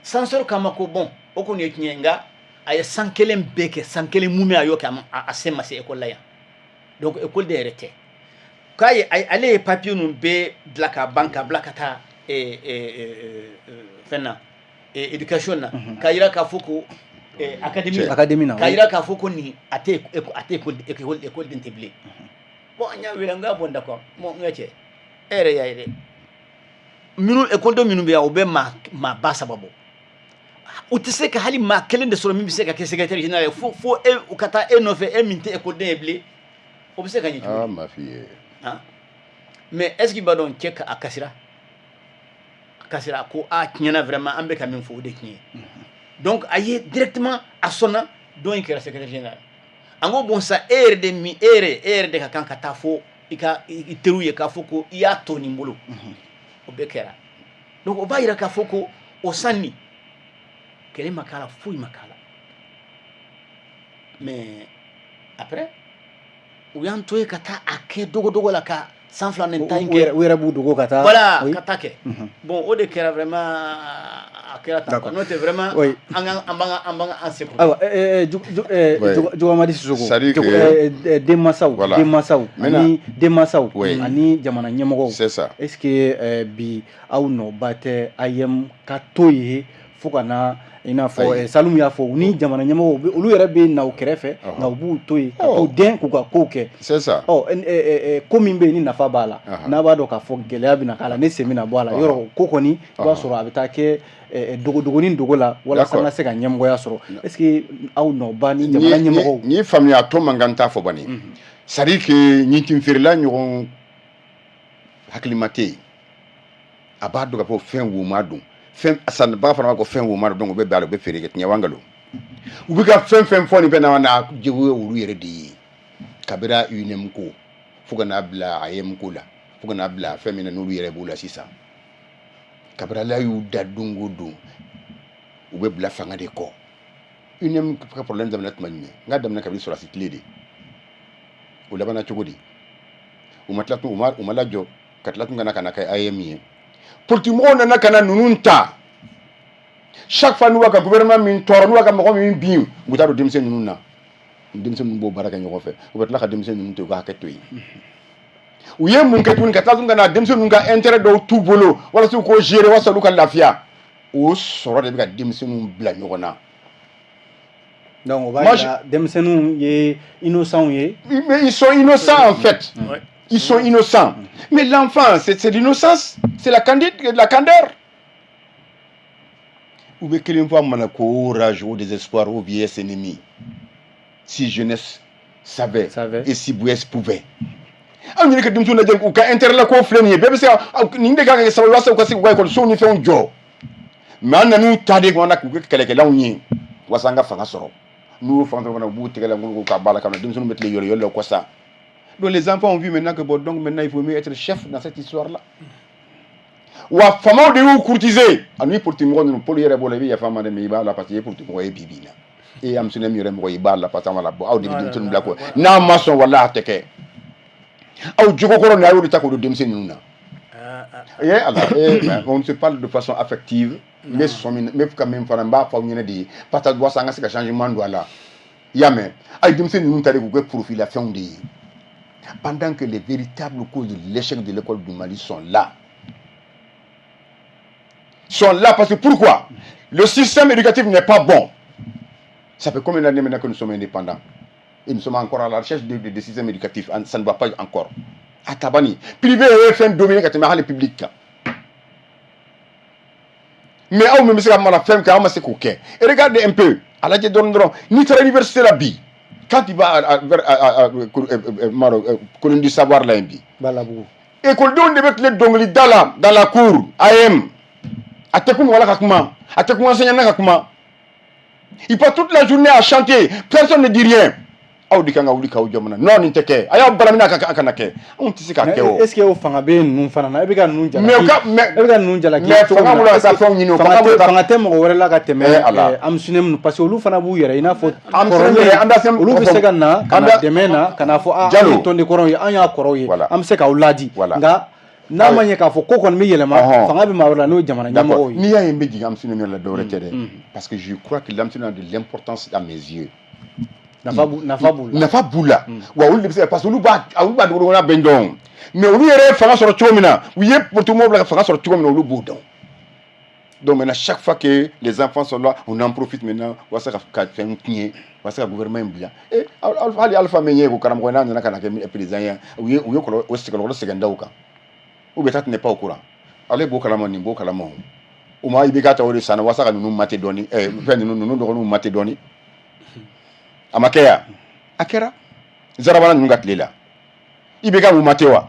censeur k'a ma ko bon, o kɔni ye tiɲɛ ye, nka a ye san kelen bɛɛ kɛ, san kelen mun a y'o kɛ, a sen ma se école la yan. Donc école de yɛrɛ tɛ k'a ye, ale ye papier ninnu bɛɛ dilan ka ban ka bila ka taa fɛn na, éducation na, k'a yira k'a fɔ ko académie. Académie na. K'a yira k'a fɔ ko nin a tɛ école den tɛ bilen. Bon, an y'a wele, n k'a bon, d'accord. Bon, n ka cɛ, e yɛrɛ y'a ye dɛ, minnu école minnu bɛ yan, u bɛ maa 3000 bɔ, u tɛ se ka hali maa kelen de sɔrɔ min bɛ se ka kɛ secrétaire général ye, fo e u ka taa e nɔfɛ, e min tɛ école den ye bilen. O bɛ se ka ɲɛ cogo Ah, di? Ma fille. Han, mais est ce que i b'a dɔn, cɛ ka a kasira, a kasira, a ko a tiɲɛna, vraiment, an bɛ ka min fɔ, o de tiɲɛ ye. Donc a ye directement a sɔnna, dɔ in kɛra secrétaire général. An ko bon sa, e yɛrɛ de min, e yɛrɛ de ka kan ka taa fo i ka i teriw ye k'a fɔ ko i y'a to nin bolo. O bɛɛ kɛra. Donc o b'a yira k'a fɔ ko o san nin kɛlɛ ma k'a la, foyi ma k'a la. Mais après, u y'an to yen ka taa a kɛ dogodogo la ka san 2 ni ta in kɛ. U yɛrɛ b'u dogo ka taa. Voilà, ka taa kɛ. Bon, o de kɛra vraiment, a kɛra tan quoi. N'o tɛ vraiment, an ka an b'an ka an seko. Ayiwa, Jugamadi Sisoko. C'est-à-dire que denmansaw, Voilà. denmansaw Maintenant, ani denmansaw ani jamana ɲɛmɔgɔw. C'est ça. Est ce que bi aw nɔba tɛ AEEM ka to yen fo ka na i n'a fɔ Ayi. Salimu y'a fɔ, u ni jamana ɲɛmɔgɔw olu yɛrɛ bɛ na u kɛrɛfɛ, nka u b'u to yen ka t'u den k'u ka kow kɛ? C'est ça. Ɔ, ko min bɛ yen ni nafa b'a la, n'a b'a dɔn k'a fɔ gɛlɛya bɛna k'a la, ne sen bɛna bɔ a la, yɔrɔ ko kɔni i b'a sɔrɔ a bɛ taa kɛ dogodogonin dogo la walasa an ka se ka ɲɛmɔgɔya sɔrɔ. Est ce que aw nɔba ni jamana ɲɛmɔgɔw? N'i ye faamuya, a tɔ man kan t'a fɔ bani. C'est à dire que ɲintin feerela ɲɔgɔn hakilima tɛ yen. A b'a dɔn k'a fɔ fɛn woma don, fɛn sanbaga fana b'a fɔ fɛn woma don. Donc u bɛ bɛn a la, u bɛ feere kɛ. Tiɲɛ wa nkalon? U bɛ ka fɛn fɛn fɔ nin fɛn na, jago ye olu yɛrɛ de ye. Kabira UNEM ko fo ka n'a bila AEEM ko la, fo ka n'a bila fɛn min na n'olu yɛrɛ b'o la sisan, kabira Ala y'u da don o don, u bɛ bila fanga de kɔ. UNEM ka problème daminɛ tuma jumɛn? N k'a daminɛ kabini sɔrɔdasi tile de. O labanna cogo di? U ma tila tun, u ma lajɔ ka tila tun ka na kɛ AEEM ye. Politique mɔgɔw nana ka na ninnu ta. Chaque fois n'u b'a ka gouvernement min tɔɔrɔ, n'u b'a ka mɔgɔ min bin, u bɛ taa don denmisɛn ninnu na. Denmisɛn ninnu b'o baara kɛ ɲɔgɔn fɛ, u bɛ tila ka denmisɛn ninnu to yen, u ka hakɛ to yen. U ye mun kɛ tuguni? Ka tila tun ka na denmisɛn ninnu ka intérêt dɔw t'u bolo walasa u k'o gérer, walasa olu ka lafiya. O sɔrɔ de bɛ ka denmisɛnninw bila ɲɔgɔn na. Donc o b'a yira denmisɛnninw ye innocents ye. Mais ils sont innocents en fait. Ils sont innocents. Mais l'enfant, c'est l'innocence, c'est la candide, la candeur. U bɛ kelen fɔ a mana ko rage au désespoir, au vieillesse ennemie. Si jeunesse savait, Savait. Et si vieillesse pouvait. Anw yɛrɛ ka denmisɛnw lajɛ, u ka intérêt la ko filɛ nin ye, bɛɛ bɛ se ka nin de kan ka kɛ sababu ye walasa u ka se k'u ka ekɔlisow ni fɛnw jɔ. Mais an nan'u ta de kɔnɔ k'u kɛ kɛlɛkɛlaw ye walasa an ka fanga sɔrɔ. N'u y'o fanga sɔrɔ fana, u b'u tɛgɛ lankolon k'a ba la ka na denmisɛnninw bɛ tile yɔlɔ yɔlɔ la o kɔ sa. Donc les enfants ont vu maintenant que bon, donc maintenant il faut mieux être chef dans cette histoire-là. Wa faamaw de y'u courtiser ani politique mɔgɔ ninnu. Paul yɛrɛ b'o la, i bɛ yafa n ma dɛ, mais i b'a la parce que i ye politique mɔgɔ ye bi bi in na. E ye AMSUNEM yɛrɛ mɔgɔ ye, i b'a la parce que an b'a la bɔ aw de bɛ denmisɛnninw bila kɔ n'a ma sɔn, walahi a tɛ kɛ. Aw jogo kɔrɔ nin, a y'o de ta k'o don denmisɛnnin ninnu na. Eh ala, eh, mais on se parle de façon affective. N bɛ sɔn min, n bɛ ka min fana, n b'a fɔ aw ɲɛna de ye parce que walasa an ka se ka changement don a la. I y'a mɛn, a ye denmisɛnnin ninnu ta de k'u kɛ profit la fɛnw de ye, pendant que les véritables causes de l'échec de l'école du Mali sont là, sont là. Parce que pourquoi le système éducatif n'est pas bon? Ça fait combien d'années maintenant que nous sommes indépendants et nous sommes encore à la recherche de système éducatif? Ça ne va pas encore. A tabani privé ye fɛn dominer ka tɛmɛ hali public kan. Mais aw min bɛ se ka mana fɛn kɛ, aw ma se k'o kɛ. Et regardez un peu, a lajɛ dɔrɔn dɔrɔn, n'i taara université la bi, quand tu vas vers Colline du savoir la yen bi, Balabugu. Ekɔlidenw de bɛ tile dɔnkilida la dans la cour AEEM. A tɛ kun mɔgɔ la ka kuma, a tɛ kun enseignant na ka kuma. Il passe toute la journée à chanter, personne ne dit rien. Aw de kan ka wuli k'aw jɔ mana non, nin tɛ kɛ, a y'aw balamina a kana kɛ. Anw tɛ se k'a kɛ o. Est ce que o fanga bɛ ninnu fana na? E bɛ ka ninnu jalaki. Mais e bɛ ka ninnu jalaki. Mais fanga bolo ka taa fɛnw ɲini o, fanga tɛ mɔgɔ wɛrɛ la ka tɛmɛ AMSUNEM, parce que olu fana b'u yɛrɛ i n'a fɔ kɔrɔlen, olu bɛ se ka na ka na dɛmɛ na ka na fɔ a an ye tɔnden kɔrɔw ye, an y'a kɔrɔw ye, an bɛ se k'aw ladi. Nka n'a ma ɲɛ k'a fɔ ko kɔni bɛ yɛlɛma, fanga bɛ maa wɛrɛ la, n'o ye jamana ɲɛmɔgɔw ye. N'i y'a ye n bɛ jigin AMSUNEM la, dɔwɛrɛ tɛ dɛ, parce que je crois que l'AMSUNEM a de l'importance à mes yeux. Nafa b'u la. Nafa b'u la wa, olu de bɛ se, parce que olu b'a dugukolo bɛn dɔn. Mais olu yɛrɛ ye fanga sɔrɔ cogo min na, u ye politique bila ka fanga sɔrɔ cogo min na, olu b'o dɔn. Donc maintenant, chaque fois que les enfants sont là, on en profite maintenant walasa ka fɛn tiɲɛ, walasa ka gouvernement in bila. Eh, hali Alpha min ye ko karamɔgɔ, n'a nana ka na kɛ président ye, u ye kɔlɔlɔ o kɔlɔlɔ sɛgɛn da o kan. Ou bien ça n'est pas au courant? Ale b'o kalama, nin b'o kalama. O ma, i bɛ ka ta o de san walasa ka ninnu mate dɔɔni, fɛn ninnu dɔgɔninw mate dɔɔni. A ma kɛ yan, a kɛra Zarabana ninnu ka tile la. I bɛ ka mun mate wa?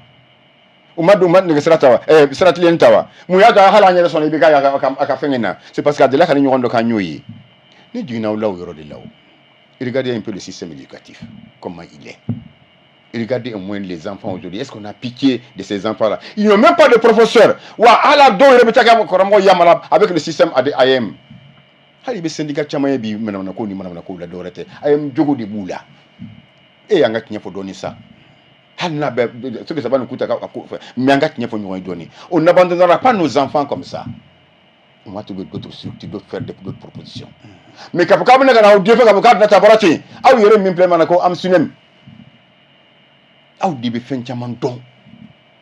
U ma don, u ma nɛgɛ sira ta wa, sira tilen ta wa? Mun y'a to hali an yɛrɛ sɔnna i bɛ ka a ka fɛn na? C'est parce que a delila ka ni ɲɔgɔn dɔ k'an y'o ye. Ne jiginna aw la o yɔrɔ de la. O regardez un peu le système éducatif, comment il est. Regardez au moins les enfants aujourd'hui. Est-ce qu'on a pitié de ces enfants-là? Ils n'ont même pas de professeur. Wa ala dɔw yɛrɛ bɛ taa kɛ karamɔgɔ yamala avec le système AEEM. Hali i bɛ syndicat caman ye bi, manamana ko ni manamana ko la, dɔwɛrɛ tɛ, AEEM jogo de b'u la. E y'an ka tiɲɛ fɔ dɔɔni sa, hali n'a bɛ ce que ça va nous coûter ka ko fɛ, mais an ka tiɲɛ fɔ ɲɔgɔn ye dɔɔni. On n'abandonnera pas nos enfants comme ça. On va trouver d'autres structures, d'autres, faire d'autres propositions. Mais k'a fɔ k'aw bɛna ka na aw den fɛ, k'a fɔ k'a bɛna taa bɔra ten, aw yɛrɛ min filɛ mana ko AMSUNEM, aw de bɛ fɛn caman dɔn,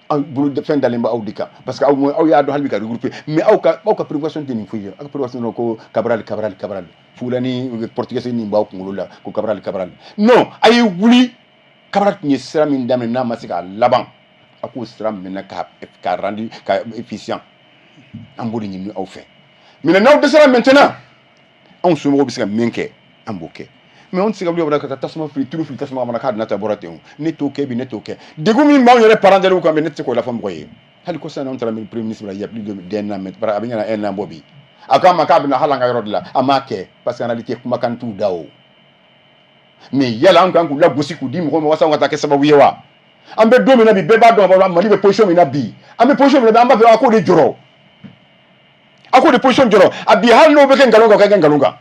aw bolo fɛn dalen bɛ aw de kan, parce que aw aw y'a dɔn hali bi ka regrouper. Mais aw ka préoccupation tɛ nin foyi ye. Aw ka préoccupation ko Cabral, Cabral, Cabral, Fulani, portugais nin b'aw kunkolo la ko Cabral, Cabral. Non, a ye wuli. Cabral tun ye sira min daminɛ, n'a ma se k'a laban, a k'o sira minɛ ka rendu ka efficient. An b'o de ɲini aw fɛ. Mais n'aw dɛsɛra maintenant, anw somɔgɔw bɛ se ka min kɛ, an b'o kɛ. Mais anw tɛ se ka wuli ka taa tasuma fili, tulu fili tasuma kɔnɔ k'a donna ta bɔra ten. O ne t'o kɛ bi, ne t'o kɛ. Degun min b'anw yɛrɛ parents d'élèves kan, ne tɛ se k'o lafɔ mɔgɔ ye. Hali ko sisan, anw taara premier ministre la il y a plus d'un an, mais a bɛ ɲɛna un an bɔ bi, a ko an ma k'a bɛna hali an ka yɔrɔ de la, a m'a kɛ, parce que en réalité kumakan t'u da o. Mais yala an kan k'u lagosi k'u di mɔgɔw ma walasa ka taa kɛ sababu ye wa? An bɛ don min na bi, bɛɛ b'a dɔn Mali bɛ position min na bi. An bɛ position min na bi, an b'a fɛ a k'o de jɔrɔ, a k'o de position jɔrɔ. A bi, hali n'o bɛ kɛ nkalon kan, o ka kɛ nkalon kan,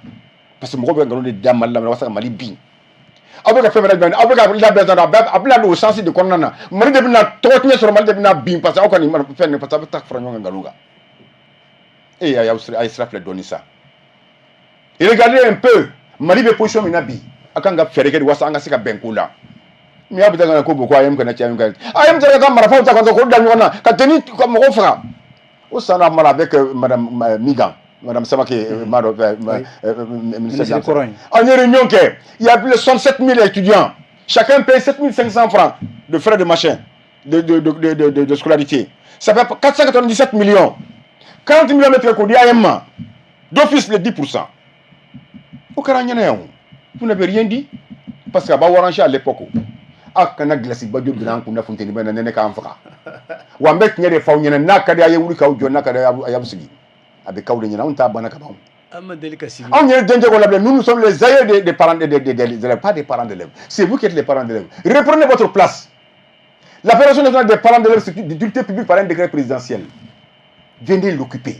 parce que mɔgɔw bɛ nkalon de da Mali la walasa ka Mali bin. Aw bɛ ka fɛn fɛn labɛn, aw bɛ ka labɛn tan, a bɛna don o sens de kɔnɔna na. Mali de bɛna tɔgɔ tiɲɛ sɔrɔ, Mali de bɛna bin, parce que aw ka nin fɛn nin, parce que aw bɛ taa fara ɲɔgɔn kan nkalon kan. E y'a ye, a ye sira filɛ dɔɔni sa. Regardez un peu, Mali bɛ position min na bi, a kan ka fɛɛrɛ kɛ de walasa an ka se ka bɛn ko la. Mais aw bɛ taa ka na ko bon, ko AEEM kana caya, AEEM kana, AEEM taara ka marifaw ta ka k'o da ɲɔgɔn na ka tenue ka mɔgɔw faga. O san na mara avec madame Migan, madame Samake, ministre kɔrɔ in. An ye réunion kɛ, il y a plus de 67 000 étudiants, chacun paye 7 500 francs de frais de machin de scolarité. Ça fait 497 millions. 40 millions bɛ tigɛ k'o di AEEM ma d'office, les 10%. O kɛra an ɲɛna yan o, vous n'avez rien dit parce que a b'aw arrangé à l'époque. A kana gilasi bajo bila an kunna funteni bɛ na nɛnɛ k'an faga wa. N bɛ tiɲɛ de f'aw ɲɛna. N'a ka di a ye wuli k'aw jɔ, n'a ka di a ye a y'aw sigi, a bɛ k'aw de ɲɛna. Anw t'a banna ka ban. An ma deli ka sigi. Anw yɛrɛ dencɛ ko labila. Nous, nous sommes les aïeux des parents des élèves, pas des parents d'élèves. C'est vous qui êtes les parents d'élèves. Reprenez votre place. La Fédération nationale des parents d'élèves, c'est d'utilité publique par un décret présidentiel. Venez l'occuper,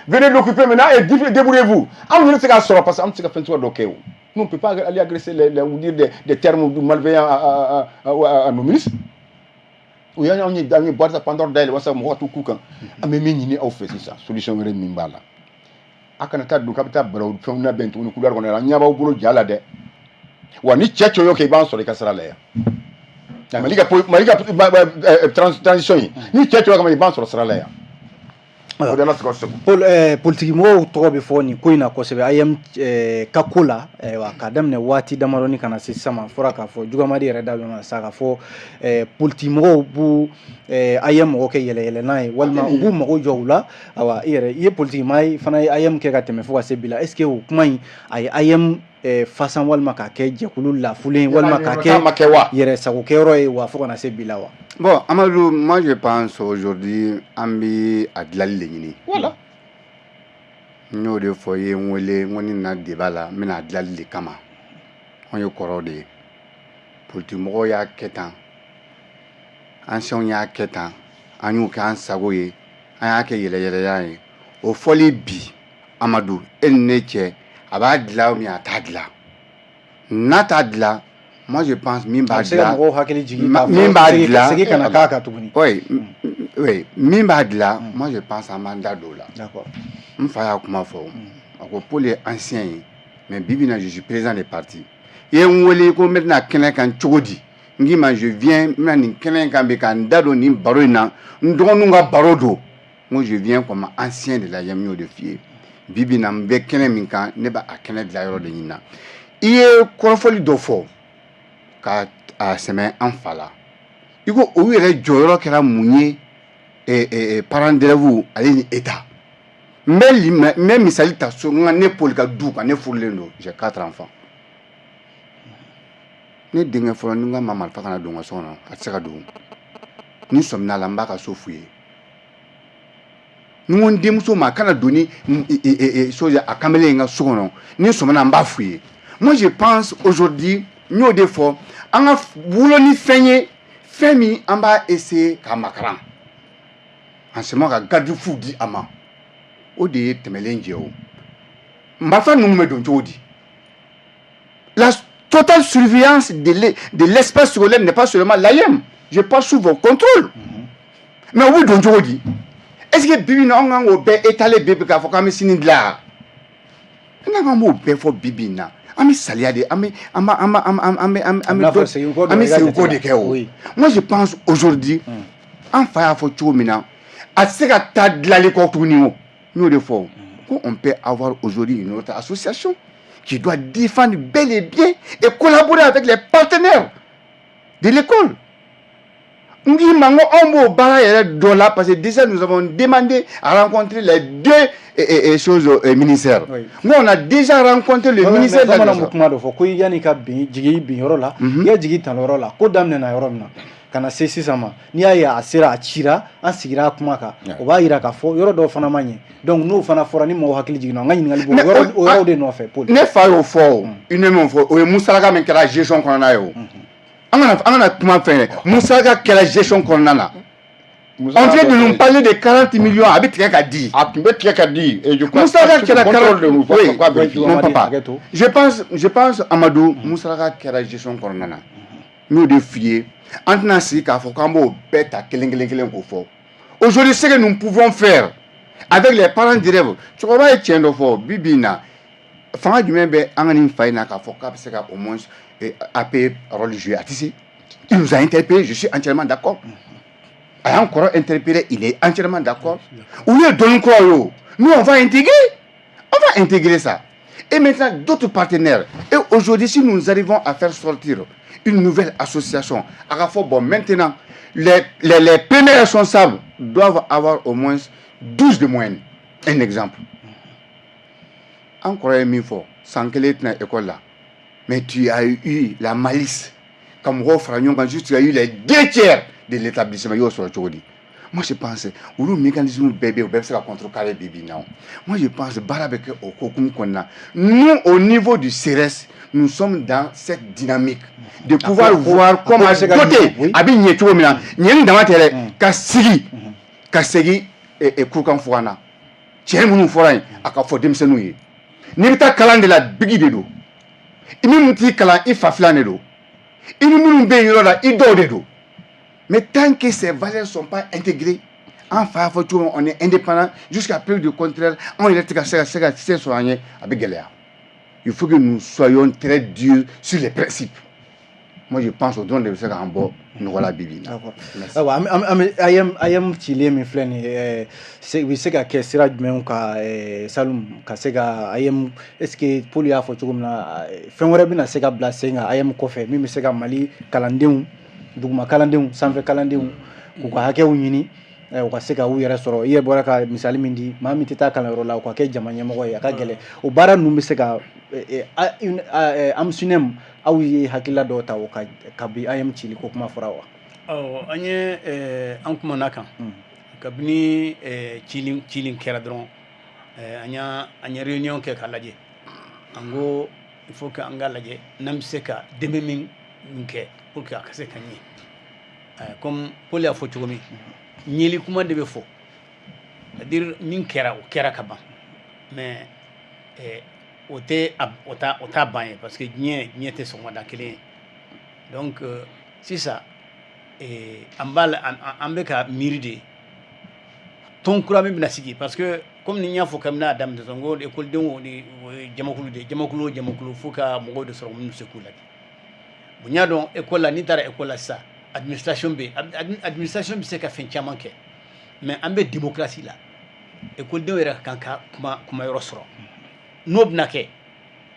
venez l'occuper maintenant et débrouillez-vous. Anw yɛrɛ tɛ se k'a sɔrɔ, parce que anw tɛ se ka fɛn suguya dɔ kɛ o. Nous, on ne peut pas aller agresser ou dire des termes malveillants à nos ministres. O y'anw ye, an ye boîte Pandore dayɛlɛ walasa mɔgɔ ka t'u k'u kan. An bɛ min ɲini aw fɛ sisan, solution wɛrɛ min b'a la, a kana taa don k'a bɛ taa balawu fɛnw labɛn tuguni couloir kɔnɔ. An ɲɛ b'aw bolo ja la dɛ. Wa ni cɛ cɛ y'o kɛ, i b'an sɔrɔ i ka sira la yan. Mali ka transition in, ni cɛ cɛ kama, i b'an sɔrɔ sira la yan. O de la sɔrɔ segu. Politiki mɔgɔw tɔgɔ bɛ fɔ nin ko in na kosɛbɛ, AEEM ka ko la. Ayiwa, k'a daminɛ waati damadɔni ka na se sisan ma, fɔra k'a fɔ Jugamadi yɛrɛ da bɛ sa k'a fɔ politiki mɔgɔw b'u AEEM mɔgɔ kɛ yɛlɛyɛlɛnan ye, walima u b'u mago jɔ u la. Ayiwa, i yɛrɛ i ye politiki maa ye fana, ye AEEM kɛ ka tɛmɛ fo ka se bi la. Est ce que o kuma in a ye AEEM fasan, walima k'a kɛ jɛkulu lafulen, walima k'a kɛ yɛrɛ sagokɛyɔrɔ ye wa, fo ka na se bi la wa? Bon, Amadou, moi je pense aujourd'hui an bɛ a dilanli de ɲini. Voilà. N y'o de fɔ i ye, n wele n ko ni nana débat la, n bɛna a dilanli de kama. Anw ye kɔrɔw de ye. Politique mɔgɔw y'a kɛ tan, anciens y'a kɛ tan, an y'o kɛ an sago ye, an y'a kɛ yɛlɛyɛlɛya ye. O fɔli bi, Amadu, e ni ne cɛ, a b'a dilan ou bien a t'a dilan? N'a t'a dilan, moi je pense min b'a A bɛ se ka dilan mɔgɔw hakili jigin k'a min fɔ b'a segin dilan segin kana k'a kan tuguni. Oui, min b'a dilan, moi je pense an b'an da don o la. N fa y'a kuma fɔ, a ko Paul ye ancien ye, mais bi bi in na, je suis président de parti. I ye n wele ko n bɛna kɛnɛ kan cogo di? N k'i ma, je viens, n bɛna nin kɛnɛ kan bi ka n da don nin baro in na, n dɔgɔninw ka baro don. N ko je viens comme ancien de l'AEEM. N y'o de f'i ye. Bi bi in na, n bɛ kɛnɛ min kan, ne b'a a kɛnɛ dilan yɔrɔ de ɲini na. I ye kɔrɔfɔli dɔ fɔ ka a sɛmɛ an fa la, i ko o yɛrɛ jɔyɔrɔ kɛra mun ye parents d'élèves ale ni État. N bɛ misali ta so, n ka ne Paul ka du kan. Ne furulen don, j'ai quatre enfants. Ne denkɛ fɔlɔ, ni n ka ma marifa kana don n ka so kɔnɔ, a tɛ se ka don. Ni sɔmina la, n b'a ka so f'u ye. Ni n ko n denmuso ma a kana don ni chose a kamalen in ka so kɔnɔ, ni sɔmina, n b'a f'u ye. Moi je pense aujourd'hui, n y'o de fɔ, an ka wolo ni fɛn ye, fɛn min an b'a essayer k'a makaran en seulement ka garde-fou di a ma, o de ye tɛmɛlen jɛ. O marifa ninnu bɛ don cogo di? La totale surveillance de l'espace scolaire n'est pas seulement l'AEEM. Je passe sous vos contrôles. Mais u bɛ don cogo di? Est-ce que bi bi in na, anw kan k'o bɛɛ étaler bi bi k'a fɔ k'an bɛ sini dilan? N'an k'an b'o bɛɛ fɔ bi bi in na, an bɛ saliya de, an bɛ an b'a an b'a an an bɛ an A bɛ bɛna fɔ dɔ segin kɔ don an bɛ i ka segin jate kɔ la. de kɛ o. Moi je pense aujourd'hui, an fa y'a fɔ cogo min na, a tɛ se ka taa dilanli kɔ tuguni. O n y'o de fɔ ko on peut avoir aujourd'hui une autre association qui doit défendre bel et bien et collaborer avec les partenaires de l'école. N k'i ma, n ko anw b'o baara yɛrɛ dɔ la, parce que déjà nous avons demandé à rencontrer les deux choses ministères. N ko on a déjà rencontré le ministère de la Bamananw bɛ kuma dɔ fɔ ko yanni ka bin jigin bin yɔrɔ la, i ka jigin tan yɔrɔ la. Ko daminɛna yɔrɔ min na ka na se sisan ma, n'i y'a ye a sera a cira, an sigira a kuma kan, o b'a yira k'a fɔ yɔrɔ dɔw fana ma ɲɛ. Donc n'o fana fɔra, ni mɔgɔw hakili jiginna, an ka ɲininkali b'o yɔrɔ o yɔrɔw de nɔfɛ, Paul. Ne fa y'o fɔ, o i ne m'o fɔ, o ye musalaka min kɛra gestion kɔnɔna ye. O an kana kuma fɛn ye, musalaka kɛra gestion kɔnɔna na. On vient de nous parler de 40 millions, a bɛ tigɛ ka di. A tun bɛ tigɛ ka di et je crois Musalaka kɛra contrôle de nous. Oui, quoi vérifier. mon papa, je pense, Amadou, musalaka kɛra gestion kɔnɔna na. N y'o de f'i ye, an tɛna sigi k'a fɔ k'an b'o bɛɛ ta kelen kelen kelen k'o fɔ. Aujourd'hui, ce que nous pouvons faire avec les parents d'élèves, cɛkɔrɔba ye tiɲɛ dɔ fɔ. Bi bi in na, fanga jumɛn bɛ an ka nin fa in na k'a fɔ k'a bɛ se ka au moins AP rôle jouer? A tɛ se. Il nous a interpellé, je suis entièrement d'accord. A y'an kɔrɔ interpellé, il est entièrement d'accord. Olu ye dɔnni kuraw ye. O nous, on va intégrer, on va intégrer ça, et maintenant d'autres partenaires. Et aujourd'hui, si nous arrivons à faire sortir une nouvelle association, a ka fɔ bon, maintenant les premiers responsables doivent avoir au moins 12 de moyenne, un exemple. An kɔrɔ ye min fɔ, san kelen tɛna école la, mais tu as eu la malice ka mɔgɔw fara ɲɔgɔn kan, juste tu as eu les deux tiers de l'établissement, i y'o sɔrɔ cogo di? Moi je pense olu mécanisme bɛɛ bɛ yen, o bɛɛ bɛ se ka contrecarrer bi bi in na. O moi je pense baara bɛ kɛ o hokumu kɔnɔna na. Nous, au niveau du CRS, nous sommes dans cette dynamique de pouvoir voir comment doter. A bɛ ɲɛ cogo min na, ɲɛni dama tɛ dɛ, ka sigi ka segin kurukan fugan na, tiɲɛ minnu fɔra yen, a ka fɔ denmisɛnninw ye. N'i bɛ taa kalan de la, bigi de don. I ni min t'i kalan, i fa filan de don. I ni minnu bɛ yen yɔrɔ la, i dɔw de don. Mais tant que ces valeurs sont pas intégrées, an fa y'a fɔ cogo min, on est indépendant jusqu'à preuve du contraire. Anw yɛrɛ tɛ ka se ka se sɔrɔ an ye, a bɛ gɛlɛya. Il faut que nous soyons très durs sur les principes. Moi je pense o dɔrɔn de bɛ se k'an bɔ nɔgɔ la bi bi in na. Ayiwa, an bɛ AEEM cilen min filɛ nin ye, u bɛ se ka kɛ sira jumɛnw ka Saloum ka se ka AEEM, est ce que Paul y'a fɔ cogo min na, fɛn wɛrɛ bɛna se ka bila sen kan AEEM kɔfɛ min bɛ se ka Mali kalandenw, duguma kalandenw, sanfɛ kalandenw, k'u ka hakɛw ɲini, u ka se ka u yɛrɛ sɔrɔ? I yɛrɛ bɔra ka misali min di, maa min tɛ taa kalanyɔrɔ la, o ka kɛ jama ɲɛmɔgɔ ye, a ka gɛlɛn. O baara ninnu bɛ se ka AMSUNEM, aw ye hakilila dɔw ta o ka kabi AEEM cili ko kuma fɔra wa? Awɔ, an ye an kumana kan kabini cili kɛra dɔrɔn, an ye réunion kɛ k'a lajɛ. An ko il faut que an ka lajɛ n'an bɛ se ka dɛmɛ min min kɛ pour que a ka se ka ɲɛ. Comme Paul y'a fɔ cogo min, ɲɛli kuma de bɛ fɔ, c'est à dire min kɛra, o kɛra ka ban, mais o tɛ o t'a ban ye, parce que diɲɛ tɛ sɔgɔmada kelen ye. Donc sisan an b'a la, an bɛ ka miiri de tɔn kura min bɛna sigi, parce que comme ni n y'a fɔ kabini a daminɛ sɔn, n ko ekɔlidenw ni o ye jamakulu de ye. Jamakulu o jamakulu, fo ka mɔgɔw de sɔrɔ minnu bɛ se k'u ladi. Bon, n y'a dɔn école la, n'i taara école la sisan, administration bɛ yen, administration bɛ se ka fɛn caman kɛ, mais an bɛ démocratie la, ekɔlidenw yɛrɛ ka kan ka kuma kumayɔrɔ sɔrɔ. N'o bɛna kɛ,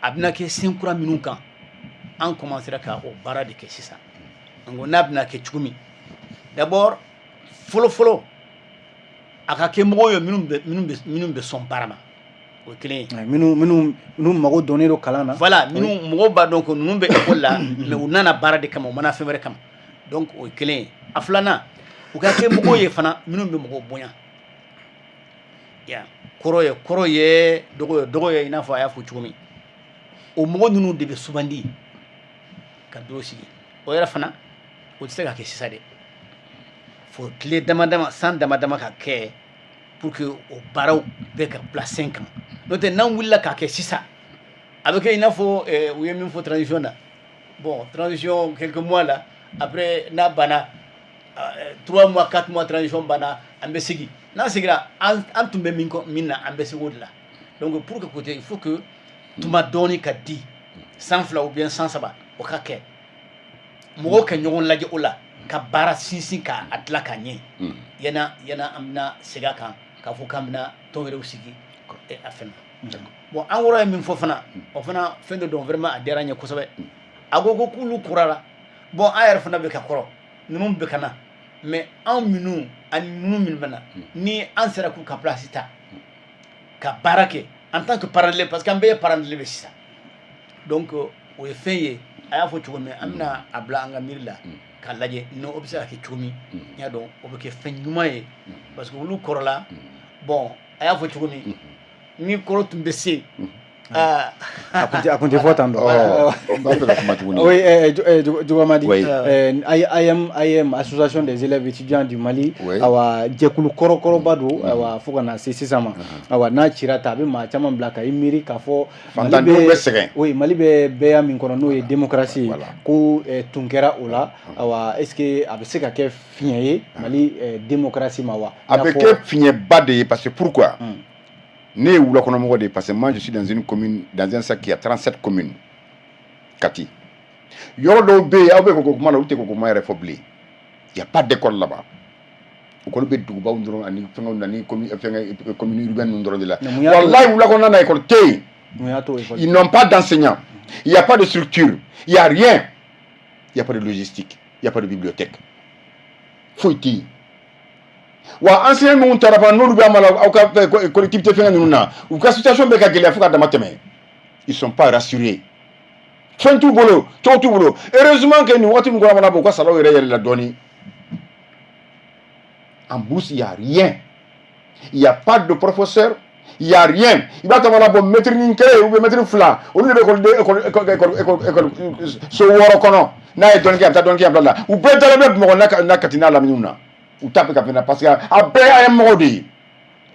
a bɛna kɛ sen kura minnu kan, an commencera ka o baara de kɛ sisan. N ko n'a bɛna kɛ cogo min, d'abord, fɔlɔ fɔlɔ, a ka kɛ mɔgɔw ye minnu bɛ sɔn baara ma, o ye kelen ye. Minnu mago donnen don kalan na. Voilà, minnu mɔgɔw b'a dɔn ko ninnu bɛ école la, mais u nana baara de kama, u mana fɛn wɛrɛ kama. Donc o ye kelen ye. A filanan, u ka kɛ mɔgɔw ye fana minnu bɛ mɔgɔw bonya ya, kɔrɔ ye kɔrɔ ye, dɔgɔ ye dɔgɔ ye, i n'a fɔ a y'a fɔ cogo min. O mɔgɔ ninnu de bɛ sugandi ka bureau sigi. O yɛrɛ fana, o tɛ se ka kɛ sisan dɛ, fo tile dama dama, san dama dama ka kɛ pour que o baaraw bɛɛ ka bila sen kan. N'o tɛ, n'an wulila k'a kɛ sisan, a bɛ kɛ i n'a fɔ u ye min fɔ transition na. Bon, transition quelques mois la, après n'a banna, 3 mois, 4 mois, transition banna, an bɛ sigi. N'an sigira, an tun bɛ min kɔ min na, an bɛ sigi o de la. Donc pour que côté, il faut que tuma dɔɔni ka di, san 2 ou bien san 3, o ka kɛ, mɔgɔw ka ɲɔgɔn lajɛ o la, ka baara sinsin k'a dilan k'a ɲɛ. Yana an bɛna segin a kan k'a fɔ k'an bɛna tɔn wɛrɛw sigi a fɛn na. Bon, an wɔrɔ ye min fɔ fana, o fana fɛn dɔ don, vraiment a diyara n ye kosɛbɛ. A ko ko k'olu kurara. Bon, an yɛrɛ fana bɛ ka kɔrɔ, ninnu bɛ ka na, mais anw minnu ani ninnu minnu bɛ na, ni an sera k'u ka place ta ka baara kɛ en tant que parent d'élève, parce que an bɛɛ ye parent d'élève sisan. Donc o ye fɛn ye, a y'a fɔ cogo min, an bɛna a bila an ka miiri la k'a lajɛ n'o bɛ se ka kɛ cogo min. N y'a dɔn o bɛ kɛ fɛn ɲuman ye, parce que olu kɔrɔla. Bon, a y'a fɔ cogo min, ni kɔrɔ tun bɛ se. A kun tɛ fɔ tan dɔ. N b'a fɛ ka kuma tuguni. Oui, Jogomadi, AEEM, AEEM, Association des élèves étudiants du Mali, awa jɛkulu kɔrɔkɔrɔba don, awa fo ka na se sisan ma. Awa n'a cira ta, a bɛ maa caman bila ka i miiri k'a fɔ Fantandenw bɛ sɛgɛn. Oui, Mali bɛ bɛɛya min kɔnɔ, n'o ye démocratie ye, ko tun kɛra o la. Awa est ce que a bɛ se ka kɛ fiɲɛ ye Mali démocratie ma wa? A bɛ kɛ fiɲɛba de ye, parce que pourquoi? Ne ye wulakɔnɔmɔgɔ de ye, parce que moi je suis dans une commune, dans un cercle qui a 37 communes. Kati yɔrɔ dɔw bɛ yen, aw bɛ koko kuma la, olu tɛ koko kuma yɛrɛ fɔ bilen. Y a pas d'école là-bas. École bɛ dugubaw dɔrɔn ani fɛngɛw na ni commune, fɛngɛ, commune urbaine ninnu dɔrɔn de la. Walayi, wula kɔnɔna na, école tɛ yen. Ils n'ont pas d'enseignants, il y a pas de structure, il y a rien, il y a pas de logistique, il y a pas de bibliothèque, foyi tɛ yen. Wa enseignant minnu taara fana, n'olu bɛ a ma la, aw ka collectivité fɛngɛ ninnu na, u ka situation bɛ ka gɛlɛya fo ka dama tɛmɛ. Ils sont pas rassurés, fɛn t'u bolo, cogo t'u bolo. Heureusement que nin waati min kɔnɔ mana bɔ, u ka salaw yɛrɛ yɛlɛla dɔɔni. En bourse, il y a rien, il y a pas de professeur, il y a rien. I b'a ta mana bɔ, maître ni kelen ou bien maître fila, olu de bɛ école école école école école so 6 kɔnɔ. N'a ye dɔɔni kɛ, a bɛ taa dɔɔni kɛ, a bila la. U bɛɛ dalen bɛ Bamakɔ n'a Kati n'a laminiw na. U t'a fɛ ka fɛn, parce que a bɛɛ y'an mɔgɔw de ye.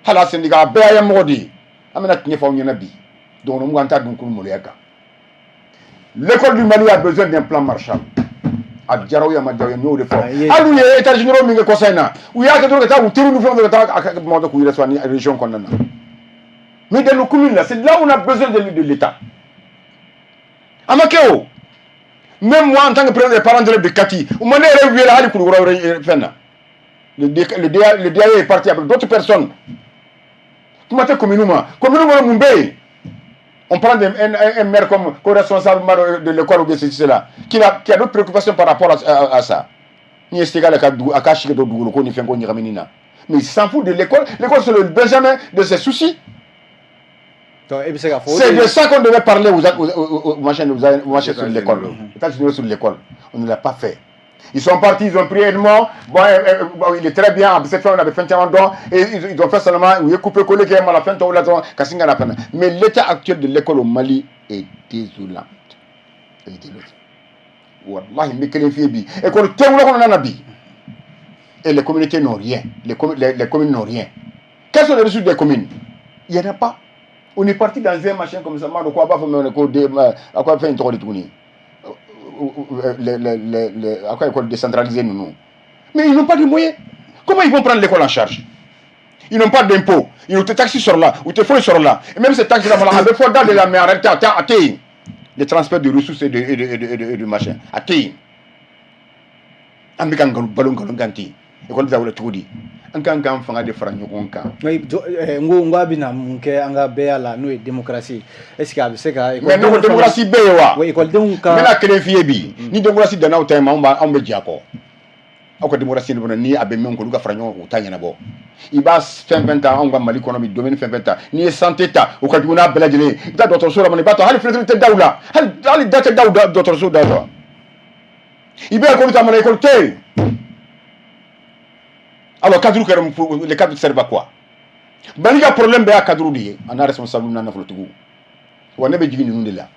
Hali a syndicat, a bɛɛ y'an mɔgɔw de ye. An bɛna tiɲɛ fɔ aw ɲɛna bi, dɔgɔnɔ mugan t'a dun kulu maloya kan. L'école du Mali a besoin d'un plan Marshall. A diyara u ye, a ma diya u ye, n y'o de fɔ. Hali u ye états généraux min kɛ kɔsa in na, u y'a kɛ dɔrɔn ka taa u teriw ni fɛnw ka taa Bamakɔ k'u yɛrɛ sɔrɔ ani région kɔnɔna na. Mais dans nos communes là, c'est là où on a besoin de l'État. A ma kɛ o. Même moi, en tant que président des parents d'élèves de Kati, u ma ne yɛrɛ wele hali Kulukɔrɔ fɛn na. Le DAE est parti avec d'autres personnes. Kuma tɛ commune ma. Commune kɔnɔ, mun bɛ yen? On prend un maire comme responsable de l'école ou bien ceci, cela, qui a d'autres préoccupations par rapport à ça. Ni ye Segal ka dugu, a ka sigi dɔ dugukolo ko ni fɛn ko ɲagamini na. Mais il s'en fout de l'école. L'école, c'est le benjamin de ses soucis. C'est de ça qu'on devait parler aux machins sur l'école. États généraux sur l'école. On ne l'a pas fait. Ils sont partis, ils ont pris Edmond. Bon, bon, il est très bien. Cette fois, on avait fait un don. Et ils ont fait seulement, ils ont coupé, collé, qui est la fin, mais l'état actuel de l'école au Mali est désolant. Wallahi, n bɛ kelen f'i ye bi, école tɛ wula kɔnɔna na bi. Et les communautés n'ont rien, les communes n'ont rien. Quelles sont les ressources des communes? Il n'y en a pas. On est parti dans un machin comme ça, m'a dɔn ko a b'a fɔ min ko de a ko a fɛn in tɔgɔ di tuguni, les a ko école décentralisée ninnu. Mais ils n'ont pas de moyens. Comment ils vont prendre l'école en charge? Ils n'ont pas d'impôts, ils n'ont pas de taxes sur là ou tɛ foyi sɔrɔ la. Et même ces taxes là, a bɛ fɔ da de la, mais en réalité a tɛ, a tɛ yen. Les transferts de ressources et de machin, a tɛ yen. An bɛ ka nkalon balo, nkalon kan ten. École bɛ taa wele cogo di? An kan k'an fanga de fara ɲɔgɔn kan. N ko, n ko a bɛna mun kɛ an ka bɛɛ la, n'o ye démocratie? Est ce que a bɛ se ka Mais ne ko démocratie bɛ yen wa? Oui, ekɔlidenw ka N bɛna kelen f'i ye bi, ni démocratie danna aw ta in ma, anw bɛ jɛ a kɔ. Aw ka démocratie nin ni a bɛ min kɔ, olu ka fara ɲɔgɔn kan k'u ta ɲɛnabɔ. I b'a fɛn fɛn ta, anw ka Mali kɔnɔ bi, domaine fɛn fɛn ta, n'i ye santé ta, o ka jugu n'a bɛɛ lajɛlen ye. I bɛ taa dɔgɔtɔrɔso la, i b'a ta, hali fenêtre tɛ da u la, hali da tɛ da u da dɔgɔtɔrɔso da la. I bɛ école ta mana, école tɛ yen. Alors cadre kɛra, les cadres servent à quoi? Mali ka problème bɛɛ y'a cadre de ye, a n'a responsable n'a nafolotigiw. Wa ne bɛ jigin ninnu de la.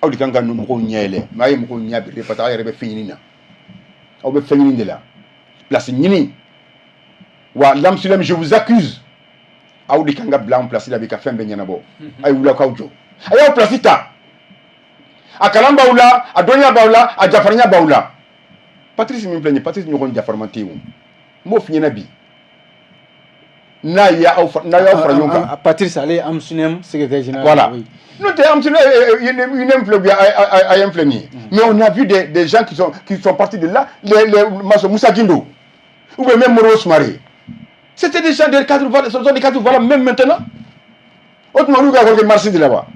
Aw de kan ka mɔgɔw ɲɛ yɛlɛ, mais a ye mɔgɔw ɲɛ biri parce que aw yɛrɛ bɛ fɛn ɲini na, aw bɛ fɛn ɲini de la, place ɲini. Wa l'Amsulem, je vous accuse, aw de kan ka bila en place la bi ka fɛn bɛɛ ɲɛnabɔ. A ye wuli k'aw jɔ, a y'aw place ta. A kalan b'aw la, a dɔnniya b'aw la, a jafarinya b'aw la. Patrice min filɛ nin ye, Patrice ɲɔgɔn jafarima tɛ yen o. N b'o f'i ɲɛna bi, n'a y'aw fara ɲɔgɔn kan. Patrice, ale ye AMSUNEM secrétaire général. Voilà. N'o tɛ AMSUNEM, UNEM filɛ bi, AEEM filɛ nin ye. Mais on a vu des gens qui sont partis de là, les Moussa Guindo ou bien même Modibo Soumaré. C'était des gens, des cadres, ce sont des cadres valables même maintenant. O tuma olu ka école kɛ marché de la wa?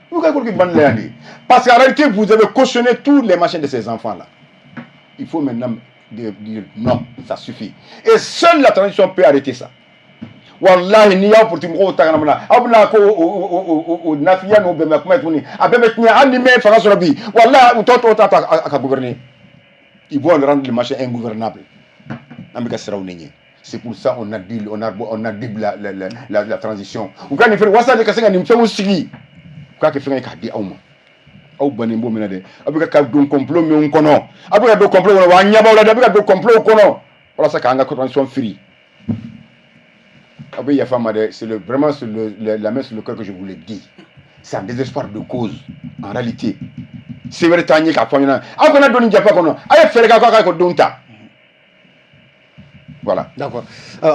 Olu ka école kɛ ban la yan de. Parce qu'en réalité, vous avez cautionné tous les machins de ces enfants là. Il faut maintenant dire non, ça suffit. Et seule la transition peut arrêter ça. Wallahi, n'i y'aw politique mɔgɔw ta ka na mun na, aw bɛna ko o nafiya n'o bɛnbɛn kuma ye tuguni, a bɛɛ bɛ tiɲɛ. Hali ni mɛ fanga sɔrɔ bi, wallahi, u tɔ ta a ka gouverner. Ils vont rendre le marché ingouvernable. An bɛ ka siran o de ɲɛ. C'est pour ça on a dit la transition, u ka nin fɛn walasa de ka se ka nin fɛnw sigi, u k'a kɛ fɛn ye k'a di aw ma. Aw bannen b'o min na dɛ, aw bɛ ka don complot min kɔnɔ, aw bɛ ka don complot kɔnɔ, wa an ɲɛ b'aw la dɛ, aw bɛ ka don complot kɔnɔ walasa k'an ka transition firi. Aw bɛ yafa n ma dɛ, c'est le vraiment c'est le, la main sur le cœur que je vous le dis. C'est un désespoir de cause en réalité. Se wɛrɛ t'an ye k'a fɔ an ɲɛna, aw kana don nin jafa kɔnɔ, a ye fɛɛrɛ kɛ aw k'a ka denw ta. Voilà. D'accord.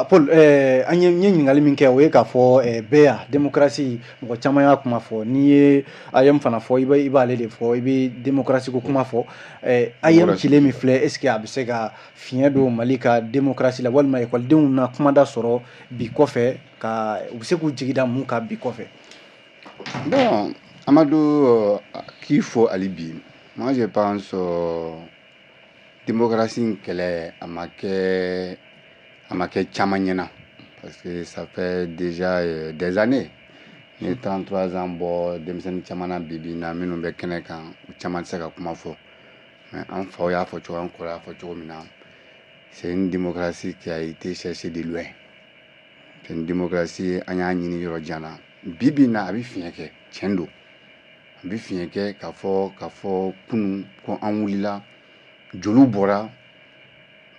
Paul, an ye n ye ɲininkali min kɛ, o ye k'a fɔ bɛɛ ya démocratie, mɔgɔ caman y'a kuma fɔ. N'i ye AEEM fana fɔ, i b'ale de fɔ, i bɛ démocratie ko kuma fɔ. AEEM cilen min filɛ, est ce que a bɛ se ka fiɲɛ don Mali ka démocratie la, walima ekɔlidenw na kumada sɔrɔ bi kɔfɛ, ka u bɛ se k'u jigi da mun kan bi kɔfɛ? Bon, Amadou, k'i fo hali bi. Moi, je pense démocratie in kɛlɛ, a ma kɛ caman ɲɛna, parce que ça fait déjà des années. Ni ye 33 ans bɔ, denmisɛnnin caman na bi bi in na minnu bɛ kɛnɛ kan, u caman tɛ se ka kuma fɔ. Mais an faw y'a fɔ cogo, an kɔrɔ y'a fɔ cogo min na, c'est une démocratie qui a été cherchée de loin. C'est une démocratie an y'a ɲini yɔrɔ jan na. Bi bi in na, a bɛ fiɲɛ kɛ, tiɲɛ don, a bɛ fiɲɛ kɛ k'a fɔ kunun ko an wulila, joliw bɔra,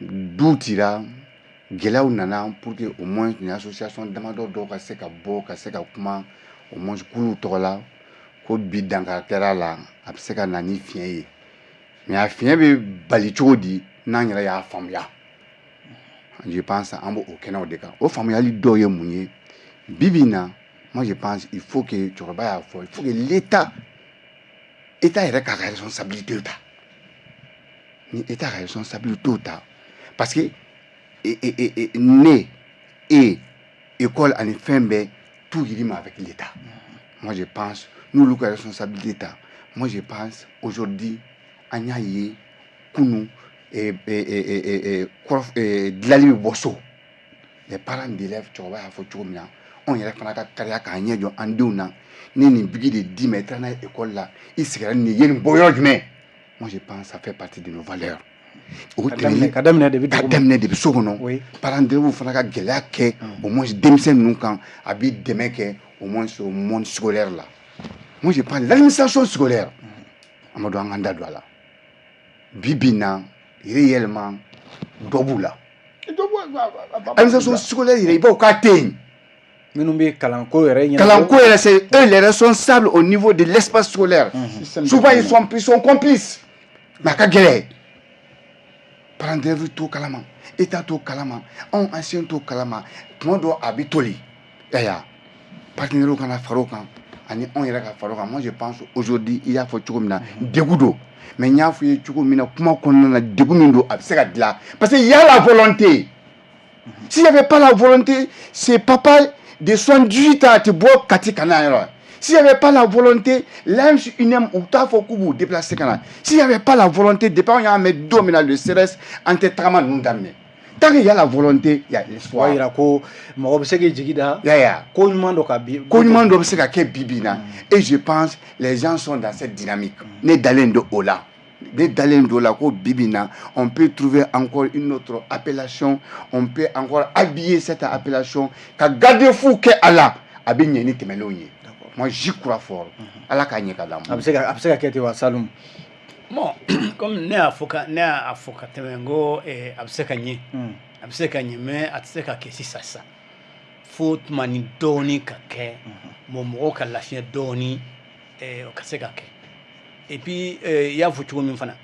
duw cira, gɛlɛyaw nana pour que au moins nin association damadɔ dɔw ka se ka bɔ ka se ka kuma au moins kuluw tɔgɔ la ko bi dankari kɛra a la. A bɛ se ka na ni fiɲɛ ye, mais a fiɲɛ bɛ bali cogo di n'an yɛrɛ y'a faamuya? Je pense an b'o kɛnɛw de kan. O faamuyali dɔw ye mun ye bi bi in na? Moi, je pense, il faut que, cɛkɔrɔba y'a fɔ, il faut que l'État, État yɛrɛ k'a ka responsabilité ta. Ni État ka responsabilité ta, parce que ne e école ani fɛn bɛɛ tout rime avec l'État. Moi, je pense n'olu ka responsabilité ta. Moi, je pense aujourd'hui an y'a ye kunun, dilanli bɛ bɔ so, les parents d'élèves, cɛkɔrɔba y'a fɔ cogo min na, anw yɛrɛ fana ka kariya k'an ɲɛ jɔ an denw na. Ne nin bigi de d'i ma, i taara n'a ye école la, i sigira nin ye nin bɔ yɔrɔ jumɛn? Moi, je pense ça fait partie de nos valeurs. O tɛmɛnen, ka daminɛ depuis ka daminɛ depuis so kɔnɔ, parents d'élèves fana ka gɛlɛya kɛ au moins denmisɛn ninnu kan, a b'i dɛmɛ kɛ au moins au monde scolaire la. Moi, je pense l'administration scolaire, Amadu, an k'an da don a la. Bi bi in na, réellement, dɔ b'u la. Administration scolaire yɛrɛ, i b'a fɔ k'a tɛ yen. Minnu bɛ kalanko yɛrɛ ɲɛnabɔ. Kalanko yɛrɛ, c'est eux les responsables au niveau de l'espace scolaire. Souvent, ils sont complices, mais a ka gɛlɛn. Parents d'élèves t'o kalama, état t'o kalama, anw anciens t'o kalama. Tuma dɔ a bɛ toli yaya, partenaires kana fara o kan, ani anw yɛrɛ ka fara o kan. Moi, je pense aujourd'hui, i y'a fɔ cogo min na, degun don, mais n y'a fɔ i ye cogo min na kuma kɔnɔna na, degun min don, a bɛ se ka dilan parce que y a la volonté. S'il y avait pas la volonté, c'est papa de 78 ans a tɛ bɔ Kati ka na yan yɔrɔ. S'il y avait pas la volonté, l'AEEM UNEM u t'a fɔ k'u b'u déplacer ka na. S'il y avait pas la volonté, depuis anw y'a mɛn don min na le CRS, an tɛ tagama ninnu daminɛ. Tant qu'il y a la volonté, il y a O b'a l'espoir. yira ko mɔgɔ bɛ se k'i jigi da Ya. ko ɲuman dɔ ka bi. Ko ɲuman dɔ bɛ se ka kɛ bi bi in na, et je pense les gens sont dans cette dynamique. Ne dalen don o la, ne dalen don o la ko bi bi in na, on peut trouver encore une autre appellation, on peut encore habiller cette appellation ka garde-fou kɛ a la, a bɛ ɲɛ ni tɛmɛnlenw ye. Moi, j'y crois fort. Ala k'a ɲɛ ka d'an ma. A bɛ se ka kɛ ten wa, Saloum? Bon, comme ne y'a fɔ ka tɛmɛ, n ko a bɛ se ka ɲɛ, a bɛ se ka ɲɛ, mais a tɛ se ka kɛ sisan sisan, fo tuma ni dɔɔni ka kɛ. Bon, mɔgɔw ka lafiya dɔɔni, o ka se ka kɛ. Et puis i y'a fɔ cogo min fana,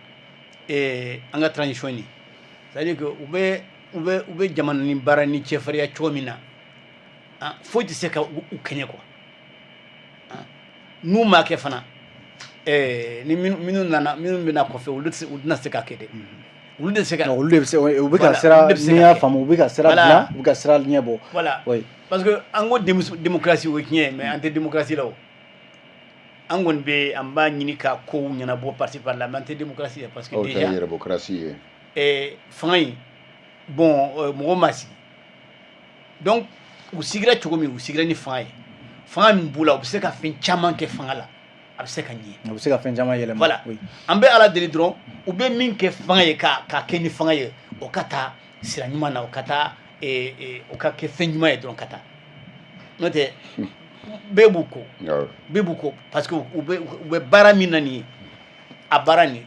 an ka transition nin, c'est à dire que u bɛ jamana ni baara ni cɛfarinya cogo min na, ah, foyi tɛ se ka u kɛɲɛ quoi. Ah, n'u m'a kɛ fana, ni minnu nana, minnu bɛna kɔfɛ, olu tɛ se, olu tɛna se k'a kɛ dɛ. Olu tɛ se ka Non, olu de bɛ se, u bɛ ka Voilà, sira olu de bɛ se n'i ka y'a kɛ. faamu, u bɛ ka sira Voilà. dilan, u bɛ ka sira ɲɛ bɔ. Voilà. Oui. Parce que an ko démocratie, o ye tiɲɛ ye, mais an tɛ démocratie la o. An kɔni bɛ, an b'a ɲini ka kow ɲɛnabɔ par-ci par-là, mais an tɛ démocratie la parce que Aw ta déjà ye yɛrɛbɔkarasi ye. Fanga in, bon, mɔgɔ ma sigi. Donc u sigira cogo min, u sigira ni fanga ye, fanga min b'u la, u bɛ se ka fɛn caman kɛ fanga la, a bɛ se ka ɲɛ. U bɛ se ka fɛn caman yɛlɛma. Voilà. Oui. An bɛ Ala deli dɔrɔn, u bɛ min kɛ fanga ye, ka kɛ ni fanga ye, o ka taa sira ɲuman na, o ka taa o ka kɛ fɛn ɲuman ye dɔrɔn ka taa. N'o tɛ, bɛɛ b'u kɔ. Bɛɛ b'u kɔ parce que u bɛ baara min na nin ye, a baara nin,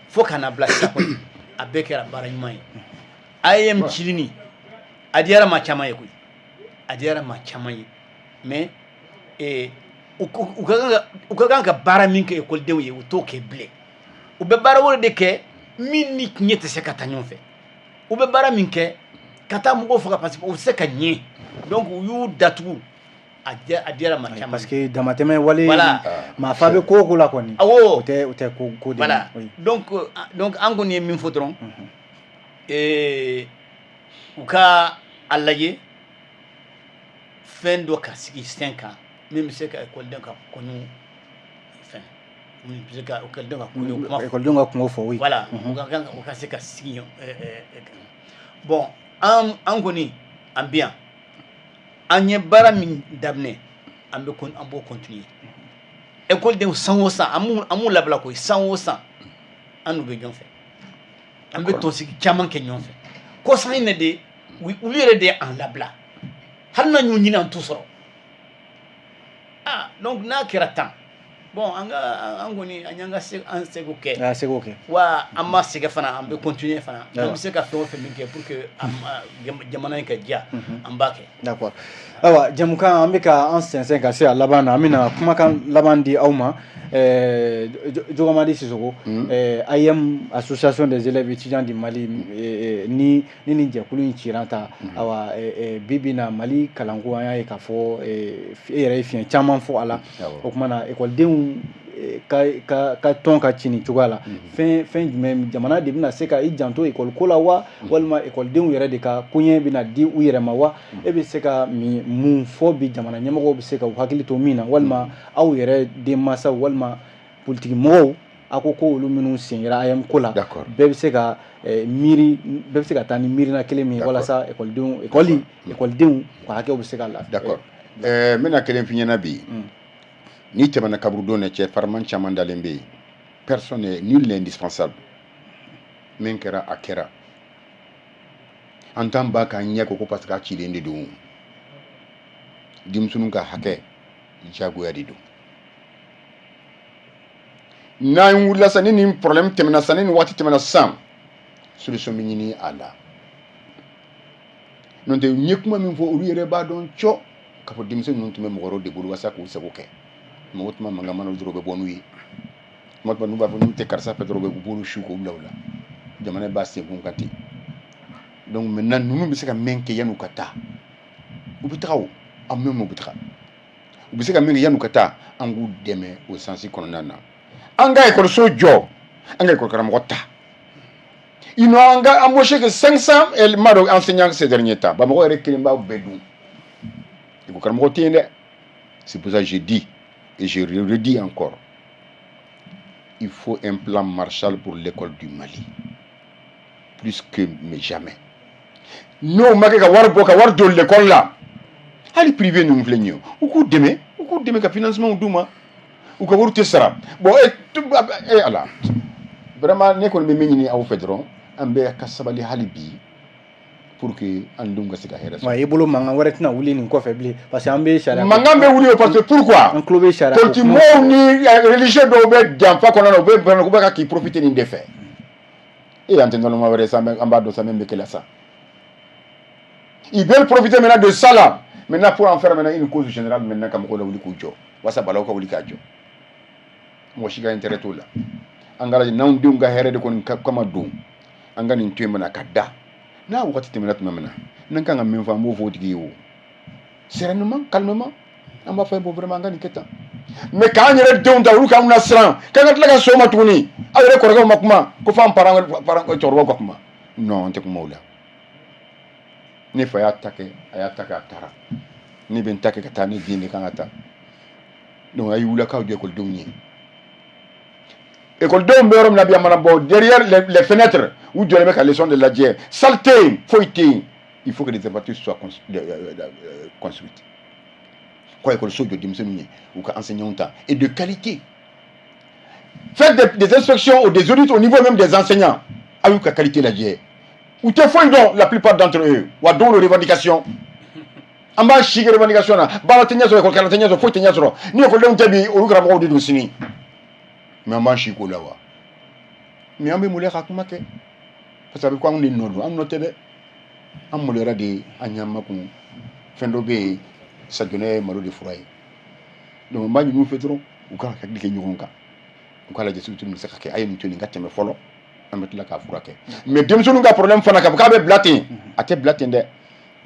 fo ka na bila sisan kɔni, a bɛɛ kɛra baara ɲuman ye. AEEM cili nin, a diyara maa caman ye koyi, a diyara maa caman ye, mais u ka kan ka baara min kɛ ekɔlidenw ye, u t'o kɛ bilen. U bɛ baara wɛrɛ de kɛ min ni tiɲɛ tɛ se ka taa ɲɔgɔn fɛ. U bɛ baara min kɛ ka taa mɔgɔw faga parce que u tɛ se ka ɲɛ. Donc u y'u datugu, a diyara maa caman. Parce que damatɛmɛ wale. Voilà. Maa fa bɛ ko o ko la kɔni. Awɔ. O tɛ ko de. Voilà. Oui. Donc an kɔni ye min fɔ dɔrɔn, u ka a lajɛ fɛn dɔ ka sigi sen kan min bɛ se ka ekɔliden ka kɔɲɔ fɛn, min bɛ se ka ekɔliden ka kɔɲɔ kuma fɔ. Ekɔlidenw ka kungo fɔ, oui. Voilà, u ka kan, u ka se ka sigi. Bon, an kɔni, an bɛ yan, an ye baara min daminɛ, an b'o continuer. Ekɔlidenw, san o san, an b'u labila koyi. San o san, an n'u bɛ ɲɔgɔn fɛ, an bɛ tɔnsigi caman kɛ ɲɔgɔn fɛ. Kɔsan in na de, olu yɛrɛ de ye an labila, hali n'an y'u ɲini, an t'u sɔrɔ. Ah, donc n'a kɛra tan, bon, an ka an kɔni, an y'an ka se, an seko kɛ. A seko kɛ. Wa an ma sɛgɛn fana, an bɛ continuer fana. An bɛ se ka fɛn o fɛn min kɛ pour que jamana in ka diya, an b'a kɛ. D'accord. Ayiwa, jɛmukan, an bɛ ka an sɛnsɛn ka se a laban na. An bɛna kumakan laban di aw ma. Jogamadi Sisoko, AEEM, Association des élèves étudiants du Mali, ni nin jɛkulu in cira ta, ayiwa, bi bi in na, Mali kalanko, an y'a ye k'a fɔ e yɛrɛ ye fiɲɛ caman fɔ a la. O kumana na, ekɔlidenw ka tɔn ka ci nin cogoya la, fɛn jumɛn, jamana de bɛna se ka i janto ekɔli ko la wa, walima ekɔlidenw yɛrɛ de ka koɲɛ bɛna di u yɛrɛ ma wa? E bɛ se ka min mun fɔ bi, jamana ɲɛmɔgɔw bɛ se ka u hakili to min na, walima aw yɛrɛ denmansaw, walima politiki mɔgɔw, a ko ko olu minnu sen yera AEEM ko la, bɛɛ bɛ se ka miiri, bɛɛ bɛ se ka taa ni miirina kelen min ye walasa ekɔlidenw ka hakɛw bɛ se ka lafiya? D'accord. N bɛna kelen f'i ɲɛna bi. N'i tɛmɛna kaburudon na, cɛ fariman caman dalen bɛ yen. Personne n'est, nul n'est indispensable. Min kɛra, a kɛra. An t'an ba k'an ɲɛ ko parce que a cilen de don. Denmisɛnninw ka hakɛ, diyagoya de don. N'an wulila sisan, ni nin problème tɛmɛna sisan, ni nin waati tɛmɛna sisan, solution bɛ ɲini a la. N'o tɛ, n ye kuma min fɔ, olu yɛrɛ b'a dɔn cɔ k'a fɔ denmisɛn ninnu tun bɛ mɔgɔ wɛrɛw de bolo walasa k'u sago kɛ. Mɔgɔ tuma mankan mana dɔrɔn, u bɛ bɔ n'u ye. Tuma tuma n'u b'a fɔ n'u tɛ karisa fɛ dɔrɔn, u b'olu su k'u bila o la. Jamana b'a senkun kan ten. Donc maintenant, ninnu bɛ se ka min kɛ yan'u ka taa, u bɛ taga o an min, u bɛ taga, u bɛ se ka min kɛ yan'u ka taa, an k'u dɛmɛ o sens kɔnɔna na. An ka ekɔliso jɔ, an ka ekɔli karamɔgɔ ta. Ils n'ont embauché que 500 m'a enseignants ces derniers temps. Bamakɔ yɛrɛ kelen b'aw bɛɛ dun, ekɔli karamɔgɔ tɛ yen dɛ. C'est pour ça que je dis et je le redis encore, il faut un plan Marshall pour l'école du Mali, plus que mais jamais. N'o ma kɛ, ka wari bɔ, ka wari don l'école la, hali privé ninnu filɛ nin ye, u k'u dɛmɛ, u k'u dɛmɛ ka financement d'u ma, u ka wari tɛ sara. Bon, e e ala, vraiment, ne kɔni bɛ min ɲini aw fɛ dɔrɔn, an bɛɛ ka sabali hali bi pour que an denw ka se ka hɛrɛ sɔrɔ. Wa i bolo, mankan wɛrɛ tɛna wuli nin kɔfɛ bilen, parce que an bɛ sariya Mankan bɛ wuli o, parce que pourquoi? An tulo bɛ sariya Politique mɔgɔw ni religieux dɔw bɛ janfa kɔnɔna na, u bɛ u bɛ ka k'i profiter nin de fɛ. E, an tɛ nɔnɔma wɛrɛ sa, an b'a dɔn sa min bɛ kɛ la sa. Ils veulent profiter maintenant de ça là maintenant pour en faire maintenant une cause générale maintenant, ka mɔgɔw lawuli k'u jɔ, walasa balaw ka wuli k'a jɔ. Mɔgɔ si ka intérêt t'o la. An ka lajɛ n'anw denw ka hɛrɛ de kɔni kama don, an ka nin to yen mana ka da n'a wagati tɛmɛna tuma min na, n'an kan ka min fɔ, an b'o fɔ o tigi ye o sereinement, calmement. An b'a fɔ: bon, vraiment, an ka nin kɛ tan. Mais k'an yɛrɛ denw ta, olu k'anw lasiran, k'an ka tila ka so ma tuguni, aw yɛrɛ kɔrɔkɛw ma kuma ko f'an parents, cɛkɔrɔbaw ka kuma. Non, an tɛ kuma o la. Ne fa y'a ta kɛ, a y'a ta kɛ, a taara. Ne bɛ n ta kɛ ka taa, ne den de kan ka taa. Donc a ye wuli k'aw jɔ ekɔlidenw ye. Ekɔlidenw bɛ yɔrɔ min na bi, a mana bɔ derrière les fenêtres, u jɔlen bɛ ka leçon de lajɛ, salle tɛ yen, foyi tɛ yen. Il faut que les infrastructures soient construites quoi. Ekɔliso jɔ denmisɛnninw ye, u ka enseignants ta et de qualité. Faites des inspections ou des audits au niveau même des enseignants, a y'u ka qualité lajɛ. U tɛ foyi dɔn, la plupart d'entre eux. Wa dɔw le revendication, an b'a si kɛ revendication na, baara tɛ ɲɛ sɔrɔ, ekɔli kalan tɛ ɲɛ sɔrɔ, foyi tɛ ɲɛ sɔrɔ. Ni ekɔlidenw tɛ bi, olu karamɔgɔw de don sini. Mais an b'an si k'o la wa. Mais an bɛ maloya ka kuma kɛ, parce que a bɛ ko anw de nɔ don. An nɔ tɛ dɛ, an maloyara de, an ɲɛ makun. Fɛn dɔ bɛ yen, sajɔnɛ ye malo de fura ye. Donc n b'a ɲini u fɛ dɔrɔn, u ka hakili kɛ ɲɔgɔn kan, u k'a lajɛ surtout min bɛ se ka kɛ. A ye nin to nin ka tɛmɛ fɔlɔ, an bɛ tila k'a furakɛ. Mais denmisɛnninw ka problème fana, k'a fɔ k'a bɛ bila ten, a tɛ bila ten dɛ.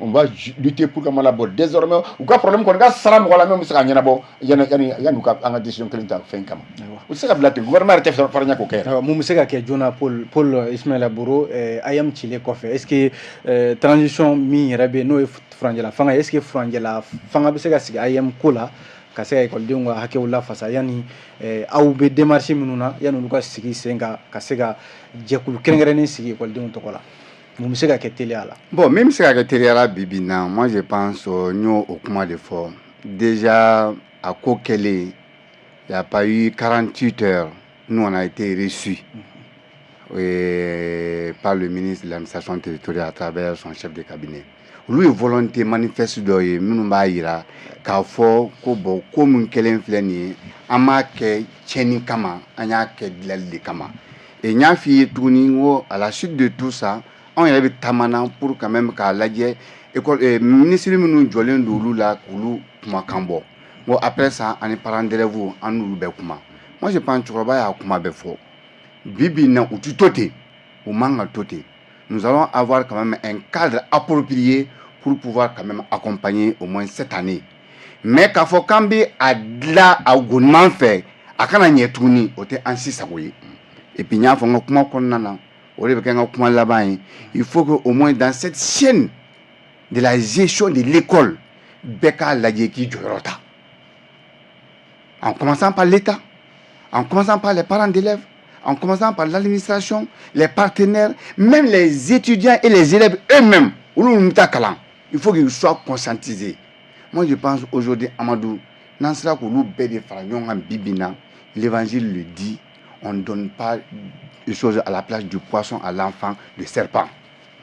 On va lutter pour que mana bɔ désormais, u ka problème kɔni ka sara mɔgɔ la min bɛ se ka ɲɛnabɔ yanni u ka an ka décision kelen ta fɛn kama. U tɛ se ka bila ten, gouvernement yɛrɛ tɛ fara ɲɛ k'o kɛ yɛrɛ. Mun bɛ se ka kɛ joona, Paul Ismaila Boro, AEEM cilen kɔfɛ? Est ce que transition min yɛrɛ bɛ yen, n'o ye furancɛla fanga ye, est ce que furancɛla fanga bɛ se ka sigi AEEM ko la, ka se ka ekɔlidenw ka hakɛw lafasa, yanni aw bɛ démarche minnu na, yanni olu ka sigi sen kan, ka se ka jɛkulu kɛrɛnkɛrɛnnen sigi ekɔlidenw tɔgɔ la? Mun bɛ se ka kɛ teliya la? Bon, min bɛ se ka kɛ teliya la bi bi in na, moi je pense, n y'o o kuma de fɔ déjà. A ko kɛlen, il y a pas eu 48 heures, nous, on a été reçus par le ministre de l'Administration territoriale à travers son chef de cabinet. Olu ye volonté manifeste dɔ ye minnu b'a yira k'a fɔ ko bon, ko min kɛlen filɛ nin ye, an m'a kɛ tiɲɛni kama, an y'a kɛ dilanli de kama. Et n y'a f'i ye tuguni, n ko à la suite de tout ça, anw yɛrɛ bɛ taama pour quand même k'a lajɛ école ministre minnu jɔlen don olu la, k'olu kumakan bɔ. N ko après ça, ani parents d'élèves, an n'olu bɛ kuma. Moi je pense, cɛkɔrɔba y'a kuma bɛɛ fɔ. Bi bi in na, u ti to ten, u man ka to ten. Nous allons avoir quand même un cadre approprié pour pouvoir quand même accompagner au moins cette année. Mais k'a fɔ k'an bɛ a dilan a goniman fɛ, a kana ɲɛ tuguni, o tɛ an si sago ye. Et puis n y'a fɔ n ka kuma kɔnɔna na, o de bɛ kɛ n ka kuma laban ye: il faut que au moins dans cette chaîne de la gestion de l'école, bɛɛ k'a lajɛ k'i jɔyɔrɔ ta, en commençant par l'État, en commençant par les parents d'élèves, en commençant par l'administration, les partenaires, même les étudiants et les élèves eux-mêmes. Olu bɛ taa kalan, il faut qu'ils soient conscientisés. Moi je pense aujourd'hui, Amadou, n'an sera k'olu bɛɛ de fara ɲɔgɔn kan bi bi in na, l'évangile le dit, on ne donne pas des choses à la place du poisson à l'enfant, le serpent.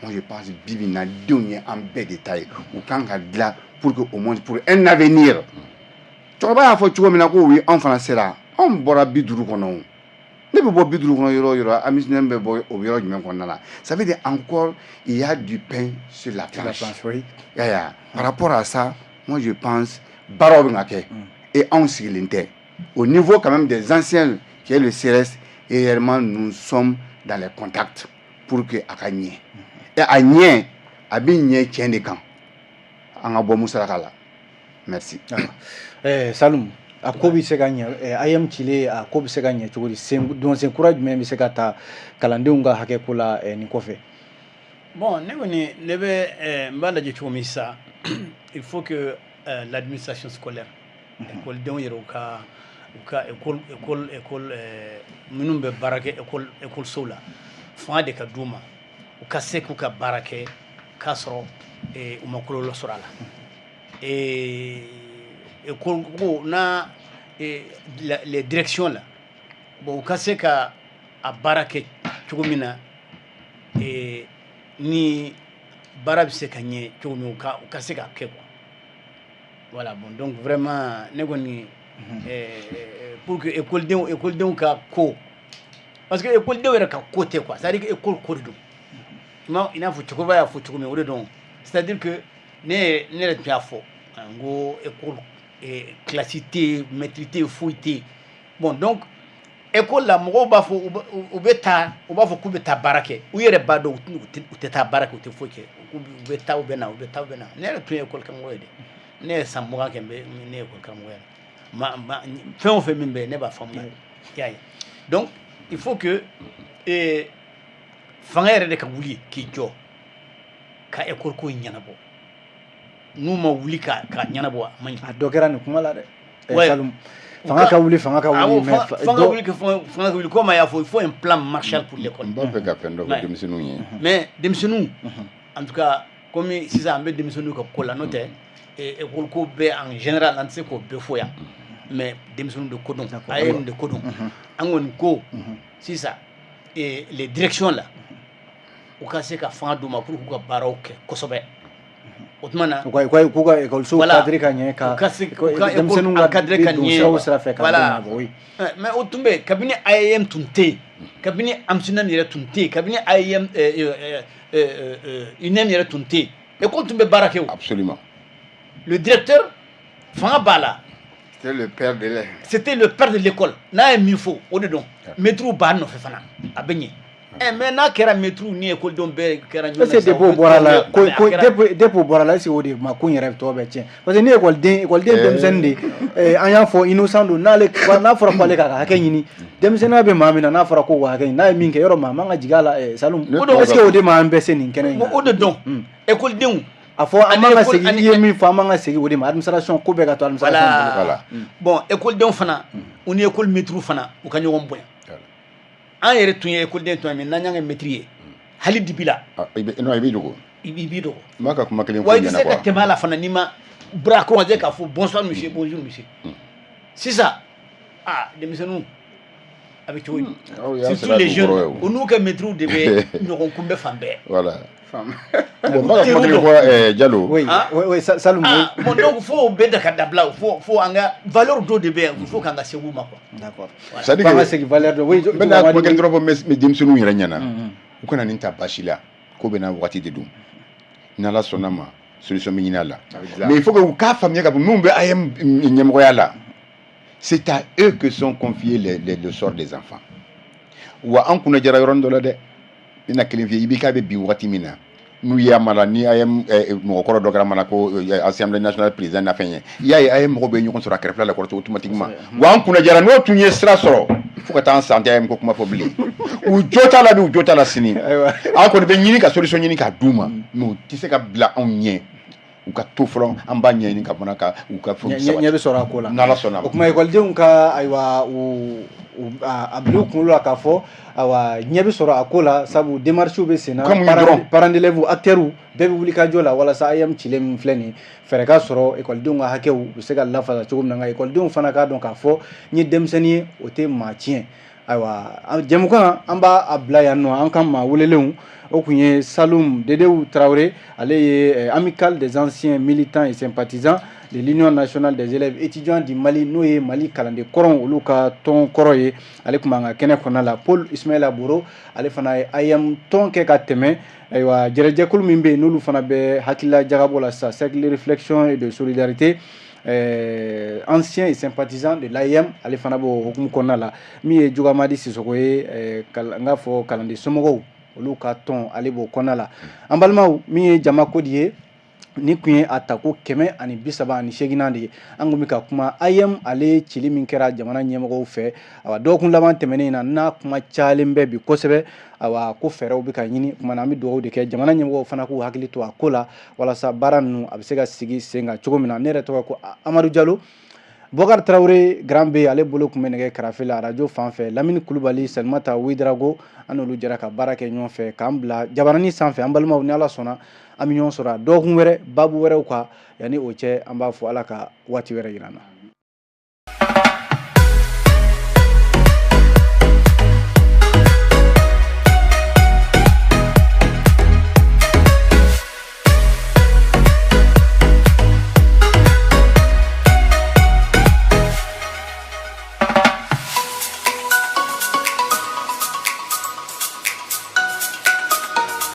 Moi je pense, bi bi in na, denw ye an bɛɛ de ta ye, u kan ka dilan pour que au moins pour un avenir. Cɛkɔrɔba y'a fɔ cogo min na ko oui, anw fana sera, anw bɔra 50 kɔnɔ o. Ne bɛ bɔ 50 kɔnɔ yɔrɔ o yɔrɔ, AMUSNEM bɛ bɔ o yɔrɔ jumɛn kɔnɔna la? Ça veut dire encore il y a du pain sur la planche. La planche, oui. Ya ya, par rapport à ça, moi je pense baaraw bɛ ka kɛ et anw sigilen tɛ. Au niveau quand même des anciens qui est le CRS, réellement nous sommes dans les contacts pour que a ka ɲɛ. Et a ɲɛ, a bɛ ɲɛ tiɲɛ de kan. An ka bɔ musaraka la. Merci. Saloum, a ko bɛ se ka ɲɛ, AEEM cilen, a ko bɛ se ka ɲɛ cogo di? Sen dɔnsen kura jumɛn bɛ se ka ta kalandenw ka hakɛ ko la nin kɔfɛ? Bon, ne kɔni ne bɛ n b'a lajɛ cogo min sisan, il faut que l'administration scolaire, ekɔlidenw yɛrɛ, u ka école minnu bɛ baara kɛ école école la, fanga de ka d'u ma, u ka se k'u ka baara kɛ k'a sɔrɔ u ma kɔlɔlɔ sɔrɔ a la. École ko na les directions là, bon, u ka se ka a baara kɛ cogo min na, ni baara bɛ se ka ɲɛ cogo min, u ka se k'a kɛ quoi. Voilà, bon, donc vraiment ne kɔni pour que écoledenw ka ko, parce que écoledenw yɛrɛ ka ko tɛ quoi, c'est à dire que école ko de don. I n'a fɔ cɛkɔrɔba y'a fɔ cogo min, o de don. C'est à dire que ne yɛrɛ tun y'a fɔ n ko école classe tɛ yen, maître tɛ yen, foyi tɛ yen. Bon, donc école la, mɔgɔw b'a fɔ u bɛ taa, u b'a fɔ k'u bɛ taa baara kɛ, u yɛrɛ b'a dɔn u tɛ taa baara kɛ, u tɛ foyi kɛ, u bɛ taa, u bɛ na, u bɛ taa, u bɛ na. Ne yɛrɛ tun ye école karamɔgɔ ye dɛ, ne ye san 20 kɛ n bɛ ne ye école karamɔgɔya la. Ma fɛn o fɛn min bɛ yen, ne b'a faamuya, i y'a ye. Donc il faut que fanga yɛrɛ de ka wuli k'i jɔ ka école ko in ɲɛnabɔ. N'u ma wuli ka ɲɛnabɔ, a man ɲi. A dɔ kɛra nin kuma la dɛ. Saloum, fanga ka wuli, fanga ka wuli, mais fanga wuli, fanga ka wuli, comme a y'a fɔ, il faut un plan Marshall pour l'école. N b'a fɛ ka fɛn dɔ fɔ denmisɛnninw ye. Mais denmisɛnninw, en tout cas, comme sisan an bɛ denmisɛnninw ka ko la, n'o tɛ école ko bɛɛ en général, an tɛ se k'o bɛɛ fɔ yan, mais denmisɛnninw de ko don, AEEM de ko don. An kɔni ko sisan les directions là, u ka se ka fanga d'u ma pour k'u ka baaraw kɛ kosɛbɛ. O tuma na u ka k'u ka école cadre ka ɲɛ, ka u ka se u ka denmisɛnninw ka encadré ka don ɲɛ siraw sira fɛ ka voilà. ɲɛnabɔ, oui. Mais o tun bɛ kabini AEEM tun tɛ yen, kabini AMUSNEM yɛrɛ tun tɛ yen, kabini AEEM UNEM yɛrɛ tun tɛ yen, école tun bɛ baara kɛ o. Absolument. Le directeur, fanga b'a la. C'était le père de l'élève. C'était le père de l'école. N'a ye min fɔ, o de don. Maître b'a nɔfɛ fana, a bɛ ɲɛ. Mais n'a kɛra maître ni école bɛɛ kɛra ɲɔgɔn est ce que depuis o bɔra la ko ko depuis o bɔra la, est ce que o de ma ko in yɛrɛ tɔ bɛ tiɲɛ? Parce que ni école denmisɛnnin de, an y'a fɔ innocent don, n'ale n'a fɔra k'ale k'a ka hakɛ ɲini, denmisɛnninya bɛ maa min na, n'a fɔra ko k'o hakɛ ɲini, n'a ye min kɛ yɔrɔ maa man ka jigin a la. Saloum, est ce que o de ma an bɛɛ se nin kɛnɛ in kan? O de don, école a fɔ an man ka segin, i ye min fɔ, an man ka segin o de ma. Administration ko bɛɛ ka to administration bolo. Voilà. Bon, école fana, u ni école maître fana, u ka ɲɔgɔn bonya. An yɛrɛ tun ye école tun ye min n'an y'an kɛ maître ye hali dibi la. Non, i b'i dogo. I b'i dogo. N b'a ka kuma kelen wa i tɛ se ka tɛmɛ a la fana n'i ma bras croisé k'a fɔ bonsoir monsieur, bonjour monsieur. Sisan, ah, denmisɛnninw a bɛ cogo di? Surtout les jeunes, u n'u ka maîtres de bɛ ɲɔgɔn kunbɛ fan bɛɛ. Voilà. Bon, n b'a ka kuma kelen fɔ, Jalo. Oui, oui, Saloum. Ah, bon, donc fo bɛɛ da ka dabila, fo an ka valeur dɔ de bɛ yan, il faut k'an ka segin u ma quoi. D'accord. C'est à dire que segin valeur dɔ, oui. N bɛna kuma kelen dɔrɔn fɔ n denmisɛnninw yɛrɛ ɲɛna. U kana nin ta baasi la, ko bɛ n'a waati de don. N'Ala sɔnna ma, solution bɛ ɲini a la. Mais il faut que u k'a faamuya k'a fɔ minnu bɛ AEEM ɲɛmɔgɔya la, c'est à eux que sont confiés le sort des enfants. Wa an kunna jara yɔrɔnin dɔ la dɛ. N bɛna kelen f'i ye, IBK bɛ bin wagati min na, n'u y'a mara ni AEEM mɔgɔkɔrɔ dɔ kɛra mana ko Assemblée nationale président na fɛn ye, i y'a ye AEEM mɔgɔw bɛ ɲɔgɔn sɔrɔ a kɛrɛfɛla la kɔrɔ automatiquement. Wa an kunna jara, n'o tun ye sira sɔrɔ fo ka taa an san tɛ AEEM ko kuma fɔ bilen. U jo t'a la bi, u jo t'a la sini. An kɔni bɛ ɲini ka solution ɲini k'a d'u ma, mais u tɛ se ka bila anw ɲɛ. U ka to fɔlɔ, an b'a ɲɛɲini ka fana ka u ka fɛnw sabati. Ɲɛ bɛ sɔrɔ a ko la. N'Ala sɔnna ma. O tuma ekɔlidenw ka, ayiwa, u a bila u kunkolo la k'a fɔ, ayiwa, ɲɛ bɛ sɔrɔ a ko la, sabu démarches bɛ sen na, parents d'élèves, acteurs bɛɛ bɛ wuli ka jɔ la walasa AEEM cilen min filɛ nin ye, fɛɛrɛ ka sɔrɔ ekɔlidenw ka hakɛw u bɛ se ka lafasa cogo min na. Nka ekɔlidenw fana k'a dɔn k'a fɔ n ye denmisɛnnin ye, o tɛ maa tiɲɛ. Ayiwa, jɛmukan an b'a a bila yan nɔ. An ka maa welelenw, o tun ye Saloum Dedew Tarawele, ale ye Amicale des anciens militants et sympathisants. de l'Union nationale des élèves étudiants du Mali, n'o ye Mali kalanden kɔrɔw olu ka tɔn kɔrɔ ye, ale tun b'an ka kɛnɛ kɔnɔna la. Paul Ismaila Boro, ale fana ye AEEM tɔn kɛ ka tɛmɛ. Ayiwa, jɛrɛjɛkulu min bɛ yen, n'olu fana bɛ hakilila jagabɔ la sisan, Cercle de réflexion et de solidarité, ancien et sympathisant de l'AEEM, ale fana b'o hukumu kɔnɔna la. Min ye Jogamadi Sisoko ye, n k'a fɔ kalanden somɔgɔw olu ka tɔn, ale b'o kɔnɔna la. An balimaw, min ye jama ko di ye, ni tun ye a ta ko 138nan de ye. An kun bɛ ka kuma AEEM ale cili min kɛra jamana ɲɛmɔgɔw fɛ, awa, dɔgɔkun laban tɛmɛnen in na, n'a kuma cayalen bɛ bi kosɛbɛ. Awa, ko fɛɛrɛw bɛ ka ɲini kuma na, an bɛ dugawu de kɛ jamana ɲɛmɔgɔw fana k'u hakili to a ko la, walasa baara ninnu a bɛ se ka sigi sen kan cogo min na. Ne yɛrɛ tɔgɔ ko Amadu Jalo. Bɔkari Tarawele Grand B, ale bolo tun bɛ nɛgɛ karafe la arajo fan fɛ. Lamini Kulubali, Salimata Ouédraogo, an n'olu jɛra ka baara kɛ ɲɔgɔn fɛ k'an bila jabarani sanfɛ. An balimaw, ni Ala sɔnna, an bɛ ɲɔgɔn sɔrɔ a dɔgɔkun wɛrɛ, baabu wɛrɛw kan. Yanni o cɛ, an b'a fɔ Ala ka waati wɛrɛ yira an na.